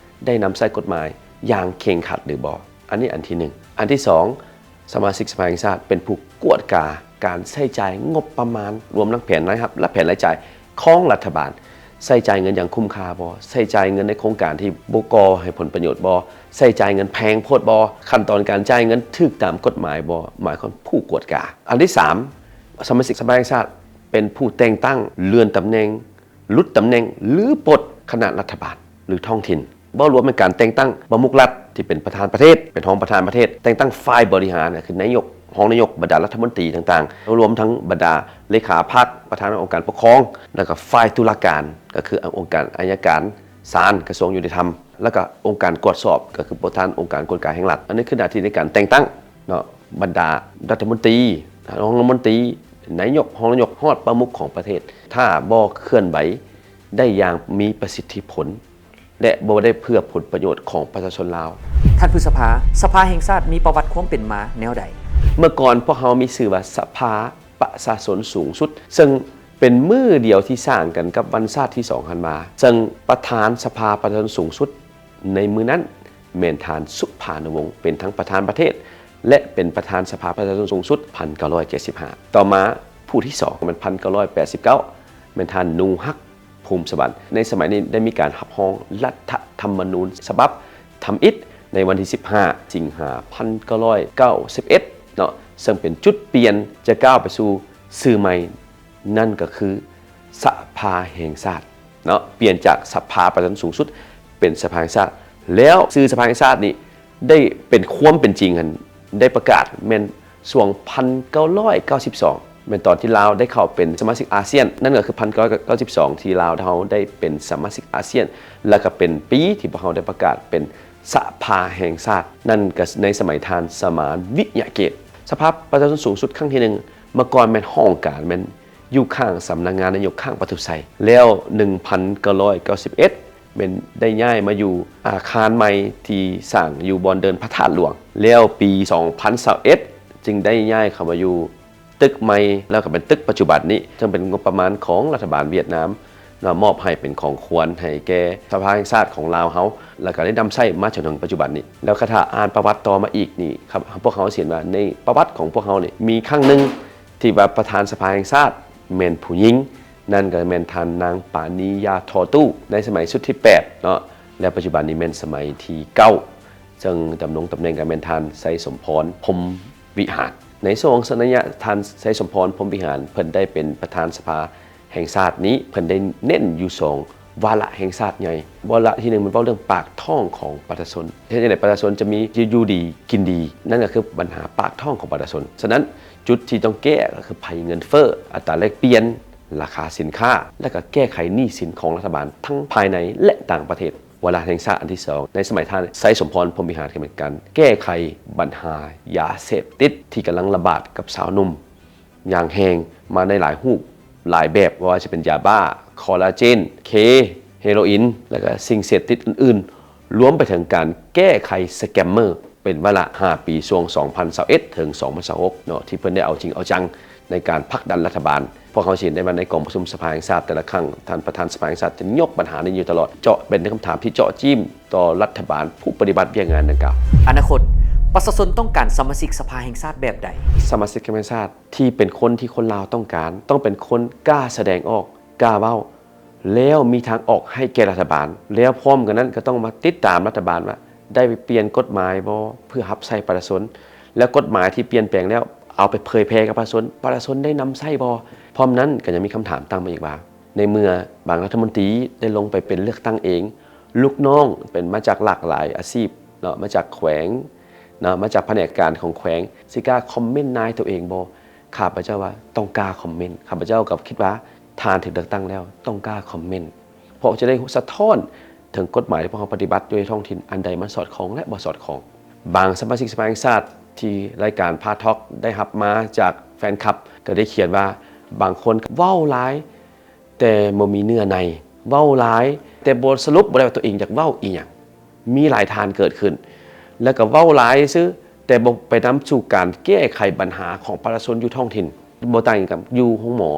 ໄດ້ນຳໃຊ້ກົດໝາຍຢ່າງເຄັ່ງຄັດຫຼືບໍ່. ອັນນີ້ອັນທີໜຶ່ງ. ອັນທີສອງ ສະມາຊິກສະພາແຫ່ງຊາດເປັນຜູ້ກວດກາການໃຊ້ຈ່າຍງົບປະມານ ລວມທັງແຜນລາຍຮັບ ແລະ ແຜນລາຍຈ່າຍຂອງລັດຖະບານ ໃຊ້ຈ່າຍເງິນຢ່າງຄຸ້ມຄ່າບໍ່, ໃຊ້ຈ່າຍເງິນໃນໂຄງການທີ່ບໍ່ກໍ່ໃຫ້ຜົນປະໂຫຍດບໍ່, ໃຊ້ຈ່າຍເງິນແພງໂພດບໍ່, ຂັ້ນຕອນການຈ່າຍເງິນຖືກຕາມກົດໝາຍບໍ່, ໝາຍຄວາມຜູ້ກວດກາ. ອັນທີສາມ ສະມາຊິກສະພາແຫ່ງຊາດເປັນຜູ້ແຕ່ງຕັ້ງ, ເລື່ອນຕຳແໜ່ງ, ຫຼຸດຕຳແໜ່ງ ຫຼື ປົດຄະນະລັດຖະບານ ຫຼື ທ້ອງຖິ່ນ. ເວົ້າລວມແມ່ນການແຕ່ງຕັ້ງປະມຸກລັດທີ່ເປັນປະທານປະເທດ, ເປັນຮອງປະທານປະເທດ, ແຕ່ງຕັ້ງຝ່າຍບໍລິຫານ ກໍຄືນາຍົກ, ຮອງນາຍົກ, ບັນດາລັດຖະມົນຕີຕ່າງໆ, ລວມທັງບັນດາເລຂາພັກ, ປະທານອົງການປົກຄອງ, ແລ້ວກໍຝ່າຍຕຸລາການ ກໍຄືອົງການໄອຍະການ, ສານ, ກະຊວງຍຸຕິທຳ ແລ້ວກໍອົງການກວດສອບ ກໍຄືປະທານອົງການກົນໄກແຫ່ງລັດ. ອັນນີ້ຄືໜ້າທີ່ໃນການແຕ່ງຕັ້ງເນາະ ບັນດາລັດຖະມົນຕີ, ຮອງລັດຖະມົນຕີ, ນາຍົກ, ຮອງນາຍົກ, ຮອດປະມຸກຂອງປະເທດ ຖ້າບໍ່ເຄື່ອນໄຫວໄດ້ຢ່າງມີປະສິດທິຜົນ ແລະ ບໍ່ໄດ້ເພື່ອຜົນປະໂຫຍດຂອງປະຊາຊົນລາວ. ທ່ານພຶດສະພາ, ສະພາແຫ່ງຊາດມີປະຫວັດຄວາມເປັນມາແນວໃດ? ເມື່ອກ່ອນພວກເຮົາມີຊື່ວ່າສະພາປະຊາຊົນສູງສຸດ ເຊິ່ງເປັນມື້ດຽວທີ່ສ້າງກັນກັບວັນຊາດທີສອງທັນວາ ເຊິ່ງປະທານສະພາປະຊາຊົນສູງສຸດໃນມື້ນັ້ນແມ່ນທ່ານສຸພານຸວົງ ເປັນທັງປະທານປະເທດ ແລະ ເປັນປະທານສະພາປະຊາຊົນສູງສຸດ ພັນເກົ້າຮ້ອຍເຈັດສິບຫ້າ. ຕໍ່ມາຜູ້ທີສອງແມ່ນພັນເກົ້າຮ້ອຍແປດສິບເກົ້າ ແມ່ນທ່ານໜູຮັກ ພູມສະຫວັນ. ໃນສະໄໝນີ້ໄດ້ມີການຮັບຮອງລັດຖະທຳມະນູນສະບັບທຳອິດໃນວັນທີສິບຫ້າ ສິງຫາ ພັນເກົ້າຮ້ອຍເກົ້າສິບເອັດເນາະ ເຊິ່ງເປັນຈຸດປ່ຽນຈະກ້າວໄປສູ່ຊື່ໃໝ່ ນັ້ນກໍຄືສະພາແຫ່ງຊາດເນາະ ປ່ຽນຈາກສະພາປະຊາຊົນສູງສຸດເປັນສະພາແຫ່ງຊາດ. ແລ້ວຊື່ສະພາແຫ່ງຊາດນີ້ ໄດ້ເປັນຄວາມເປັນຈິງຫັ້ນ ໄດ້ປະກາດແມ່ນຊ່ວງພັນເກົ້າຮ້ອຍເກົ້າສິບສອງ ແມ່ນຕອນທີ່ລາວໄດ້ເຂົ້າເປັນສະມາຊິກອາຊຽນ ນັ້ນກໍຄືພັນເກົ້າຮ້ອຍເກົ້າສິບສອງ ທີ່ລາວເຮົາໄດ້ເປັນສະມາຊິກອາຊຽນ ແລ້ວກໍເປັນປີທີ່ພວກເຮົາໄດ້ປະກາດເປັນສະພາແຫ່ງຊາດ ນັ້ນກໍໃນສະໄໝທ່ານສະໝານ ວິຍະເກດ. ສະພາປະຊາຊົນສູງສຸດຄັ້ງທີໜຶ່ງ ເມື່ອກ່ອນແມ່ນຫ້ອງການແມ່ນຢູ່ຂ້າງສຳນັກງານນາຍົກ ຂ້າງປະຕູໄຊ ແລ້ວໜຶ່ງພັນເກົ້າຮ້ອຍເກົ້າສິບເອັດ ແມ່ນໄດ້ຍ້າຍມາຢູ່ອາຄານໃໝ່ທີ່ສ້າງຢູ່ບ່ອນເດີ່ນພະທາດຫຼວງ ແລ້ວປີສອງພັນຊາວເອັດ ຈຶ່ງໄດ້ຍ້າຍເຂົ້າມາຢູ່ຕຶກໃໝ່ ແລ້ວກໍເປັນຕຶກປັດຈຸບັນນີ້ ເຊິ່ງເປັນງົບປະມານຂອງລັດຖະບານຫວຽດນາມເນາະ ມອບໃຫ້ເປັນຂອງຂວັນໃຫ້ແກ່ສະພາແຫ່ງຊາດຂອງລາວເຮົາ ແລ້ວກໍໄດ້ນຳໃຊ້ມາຈົນເຖິງປັດຈຸບັນນີ້. ແລ້ວຖ້າອ່ານປະຫວັດຕໍ່ມາອີກນີ້ ພວກເຮົາຊິເຫັນວ່າໃນປະຫວັດຂອງພວກເຮົານີ້ ມີຄັ້ງໜຶ່ງທີ່ວ່າປະທານສະພາແຫ່ງຊາດແມ່ນຜູ້ຍິງ ນັ້ນກໍແມ່ນທ່ານນາງ ປານີ ຢາທໍ່ຕູ້ ໃນສະໄໝຊຸດທີແປດເນາະ ແລະ ປັດຈຸບັນນີ້ແມ່ນສະໄໝທີເກົ້າ ເຊິ່ງດຳລົງຕຳແໜ່ງກໍແມ່ນທ່ານ ໄຊສົມພອນ ພົມວິຫານ. ໃນຊ່ວງໄລຍະທ່ານ ໄຊສົມພອນ ພົມວິຫານ ເພິ່ນໄດ້ເປັນປະທານສະພາແຫ່ງຊາດນີ້ ເພິ່ນໄດ້ເນັ້ນຢູ່ສອງວາລະແຫ່ງຊາດໃຫຍ່. ວາລະທີໜຶ່ງ ແມ່ນເວົ້າເລື່ອງປາກທ້ອງຂອງປະຊາຊົນ ເຮັດຈັ່ງໃດປະຊາຊົນຈະມີຢູ່ດີກິນດີ ນັ້ນກໍຄືບັນຫາປາກທ້ອງຂອງປະຊາຊົນ. ສະນັ້ນ ຈຸດທີ່ຕ້ອງແກ້ກໍຄືໄພເງິນເຟີ້, ອັດຕາແລກປ່ຽນ, ລາຄາສິນຄ້າ ແລະ ກໍແກ້ໄຂໜີ້ສິນຂອງລັດຖະບານທັງພາຍໃນ ແລະ ຕ່າງປະເທດ. ວາລະແຫ່ງຊາດອັນທີສອງ ໃນສະໄໝທ່ານ ໄຊສົມພອນ ພົມວິຫານ ກໍແມ່ນການແກ້ໄຂບັນຫາຢາເສບຕິດທີ່ກຳລັງລະບາດກັບຊາວໜຸ່ມຢ່າງແຮງມາໃນຫຼາຍຮູບຫຼາຍແບບ, ບໍ່ວ່າຈະເປັນຢາບ້າ, ຄໍລາເຈນ, ເຄ, ເຮໂຣອິນ ແລະ ກໍສິ່ງເສບຕິດອື່ນໆ ລວມໄປເຖິງການແກ້ໄຂສະແກມເມີ ເປັນວາລະຫ້າປີ ຊ່ວງສອງພັນຊາວເອັດ ເຖິງ ສອງພັນຊາວຫົກເນາະ ທີ່ເພິ່ນໄດ້ເອົາຈິງເອົາຈັງໃນການຜັກດັນລັດຖະບານ. ພວກເຮົາຊິເຫັນໄດ້ວ່າໃນກອງປະຊຸມສະພາແຫ່ງຊາດແຕ່ລະຄັ້ງ ທ່ານປະທານສະພາແຫ່ງຊາດຈະຍົກບັນຫານີ້ຢູ່ຕະຫຼອດ, ເຈາະເປັນຄຳຖາມທີ່ເຈາະຈີ້ມຕໍ່ລັດຖະບານຜູ້ປະຕິບັດວຽກງານດັ່ງກ່າວ. ອະນາຄົດ, ປະຊາຊົນຕ້ອງການສະມາຊິກສະພາແຫ່ງຊາດແບບໃດ? ສະມາຊິກສະພາແຫ່ງຊາດທີ່ເປັນຄົນທີ່ຄົນລາວຕ້ອງການ, ຕ້ອງເປັນຄົນກ້າສະແດງອອກ, ກ້າເວົ້າ, ແລ້ວມີທາງອອກໃຫ້ແກ່ລັດຖະບານ, ແລ້ວພ້ອມກັນນັ້ນກໍຕ້ອງມາຕິດຕາມລັດຖະບານວ່າ ໄດ້ປ່ຽນກົດໝາຍບໍ່ ເພື່ອຮັບໃຊ້ປະຊາຊົນ ແລະ ກົດໝາຍທີ່ປ່ຽນແປງແລ້ວ ເອົາໄປເຜີຍແຜ່ກັບປະຊາຊົນ, ປະຊາຊົນໄດ້ນຳໃຊ້ບໍ່? ພ້ອມນັ້ນກໍຍັງມີຄຳຖາມຕັ້ງມາອີກວ່າ ໃນເມື່ອບາງລັດຖະມົນຕີໄດ້ລົງໄປເປັນເລືອກຕັ້ງເອງ, ລູກນ້ອງເປັນມາຈາກຫຼາກຫຼາຍອາຊີບເນາະ, ມາຈາກແຂວງເນາະ, ມາຈາກພະແນກການຂອງແຂວງ, ຊິກ້າຄອມເມັນນາຍຕົວເອງບໍ່? ຂ້າພະເຈົ້າວ່າຕ້ອງກ້າຄອມເມັນ, ຂ້າພະເຈົ້າກໍຄິດວ່າ ທ່ານຖືກເລືອກຕັ້ງແລ້ວ ຕ້ອງກ້າຄອມເມັນ ເພາະຈະໄດ້ສະທ້ອນເຖິງກົດໝາຍທີ່ພວກເຮົາປະຕິບັດຢູ່ໃນທ້ອງຖິ່ນ ອັນໃດມັນສອດຄ່ອງ ແລະ ບໍ່ສອດຄ່ອງ. ບາງສະມາຊິກສະພາແຫ່ງຊາດທີ່ລາຍການພາທອກໄດ້ຮັບມາຈາກແຟນຄລັບ ກໍໄດ້ຂຽນວ່າ ບາງຄົນເວົ້າຫຼາຍ ແຕ່ບໍ່ມີເນື້ອໃນ, ເວົ້າຫຼາຍ ແຕ່ບໍ່ສະຫຼຸບບໍ່ໄດ້ວ່າຕົວເອງຢາກເວົ້າອີ່ຫຍັງ. ມີຫຼາຍທ່ານເກີດຂຶ້ນ ແລ້ວກໍເວົ້າຫຼາຍຊື່ ແຕ່ບໍ່ໄປນຳສູ່ການແກ້ໄຂບັນຫາຂອງປະຊາຊົນຢູ່ທ້ອງຖິ່ນ. ບໍ່ຕ່າງກັບຢູ່ໂຮງໝໍ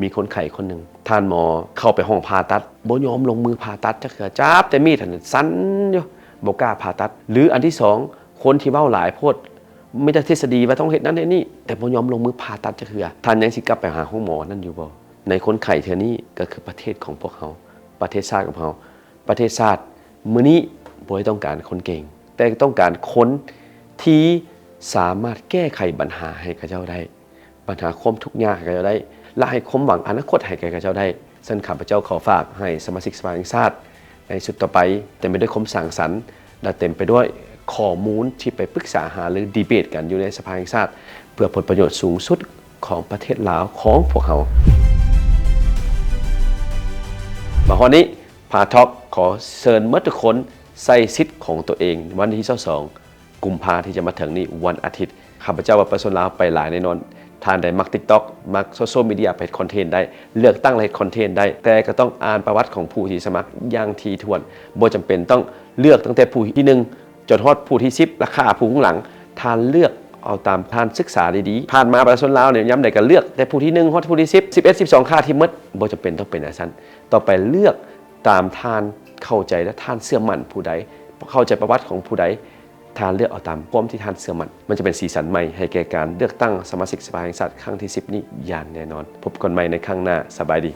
ມີຄົນໄຂ້ຄົນໜຶ່ງ ທ່ານໝໍເຂົ້າໄປຫ້ອງຜ່າຕັດ ບໍ່ຍອມລົງມືຜ່າຕັດຈັກເທື່ອ ຈັບແຕ່ມີດຫັ້ນສັ່ນຢູ່ ບໍ່ກ້າຜ່າຕັດ. ຫຼືອັນທີສອງ ຄົນທີ່ເວົ້າຫຼາຍໂພດ ມີແຕ່ທິດສະດີວ່າຕ້ອງເຮັດນັ້ນເຮັດນີ້ ແຕ່ບໍ່ຍອມລົງມືຜ່າຕັດຈັກເທື່ອ ທ່ານຍັງຊິກັບໄປຫາໂຮງໝໍນັ້ນຢູ່ບໍ່? ໃນຄົນໄຂ້ເທື່ອນີ້ກໍຄືປະເທດຂອງພວກເຮົາ ປະເທດຊາດຂອງເຮົາ. ປະເທດຊາດມື້ນີ້ບໍ່ໄດ້ຕ້ອງການຄົນເກັ່ງ ແຕ່ຕ້ອງການຄົນທີ່ສາມາດແກ້ໄຂບັນຫາໃຫ້ເຂົາເຈົ້າໄດ້ ບັນຫາຄວາມທຸກຍາກໃຫ້ເຂົາເຈົ້າໄດ້ ແລະ ໃຫ້ຄວາມຫວັງອະນາຄົດໃຫ້ແກ່ເຂົາເຈົ້າໄດ້. ສະນັ້ນ ຂ້າພະເຈົ້າຂໍຝາກໃຫ້ສະມາຊິກສະພາແຫ່ງຊາດໃນຊຸດຕໍ່ໄປ ເຕັມໄປດ້ວຍຄວາມສ້າງສັນ ແລະ ເຕັມໄປດ້ວຍຂໍ້ມູນທີ່ໄປປຶກສາຫາລືດີເບດກັນຢູ່ໃນສະພາແຫ່ງຊາດ ເພື່ອຜົນປະໂຫຍດສູງສຸດຂອງປະເທດລາວຂອງພວກເຮົາ. ມາຮອດນີ້ ພາທອກຂໍເຊີນໝົດທຸກຄົນໃຊ້ສິດຂອງຕົວເອງ ວັນທີຊາວສອງ ກຸມພາທີ່ຈະມາເຖິງນີ້ ວັນອາທິດ. ຂ້າພະເຈົ້າວ່າປະຊາຊົນລາວໄປຫຼາຍແນ່ນອນ. ທ່ານໃດມັກຕິກຕັອກ ມັກໂຊຊຽວມີເດຍ ໄປເຮັດຄອນເທັນໄດ້ ເລືອກຕັ້ງແລະເຮັດຄອນເທັນໄດ້ ແຕ່ກໍຕ້ອງອ່ານປະຫວັດຂອງຜູ້ທີ່ສະໝັກຢ່າງຖີ່ຖ້ວນ. ບໍ່ຈຳເປັນຕ້ອງເລືອກຕັ້ງແຕ່ຜູ້ທີໜຶ່ງ ຈົນຮອດຜູ້ທີສິບ ລະຂ້າຜູ້ຂ້າງຫຼັງ. ທ່ານເລືອກເອົາຕາມທ່ານສຶກສາດີໆ. ຜ່ານມາປະຊາຊົນລາວນີ້ ຍາມໃດກໍເລືອກແຕ່ຜູ້ທີໜຶ່ງຮອດຜູ້ທີສິບ ສິບເອັດ ສິບສອງ ຂ້າທີໝົດ. ບໍ່ຈຳເປັນຕ້ອງເປັນຈັ່ງຊັ້ນ. ຕໍ່ໄປເລືອກຕາມທ່ານເຂົ້າໃຈ ແລະ ທ່ານເຊື່ອໝັ້ນຜູ້ໃດ, ເຂົ້າໃຈປະຫວັດຂອງຜູ້ໃດ, ທ່ານເລືອກເອົາຕາມຄວາມທີ່ທ່ານເຊື່ອໝັ້ນ. ມັນຈະເປັນສີສັນໃໝ່ໃຫ້ແກ່ການເລືອກຕັ້ງສະມາຊິກສະພາແຫ່ງຊາດຄັ້ງທີສິບນີ້ຢ່າງແນ່ນອນ. ພົບກັນໃໝ່ໃນຄັ້ງໜ້າ. ສະບາຍດີ.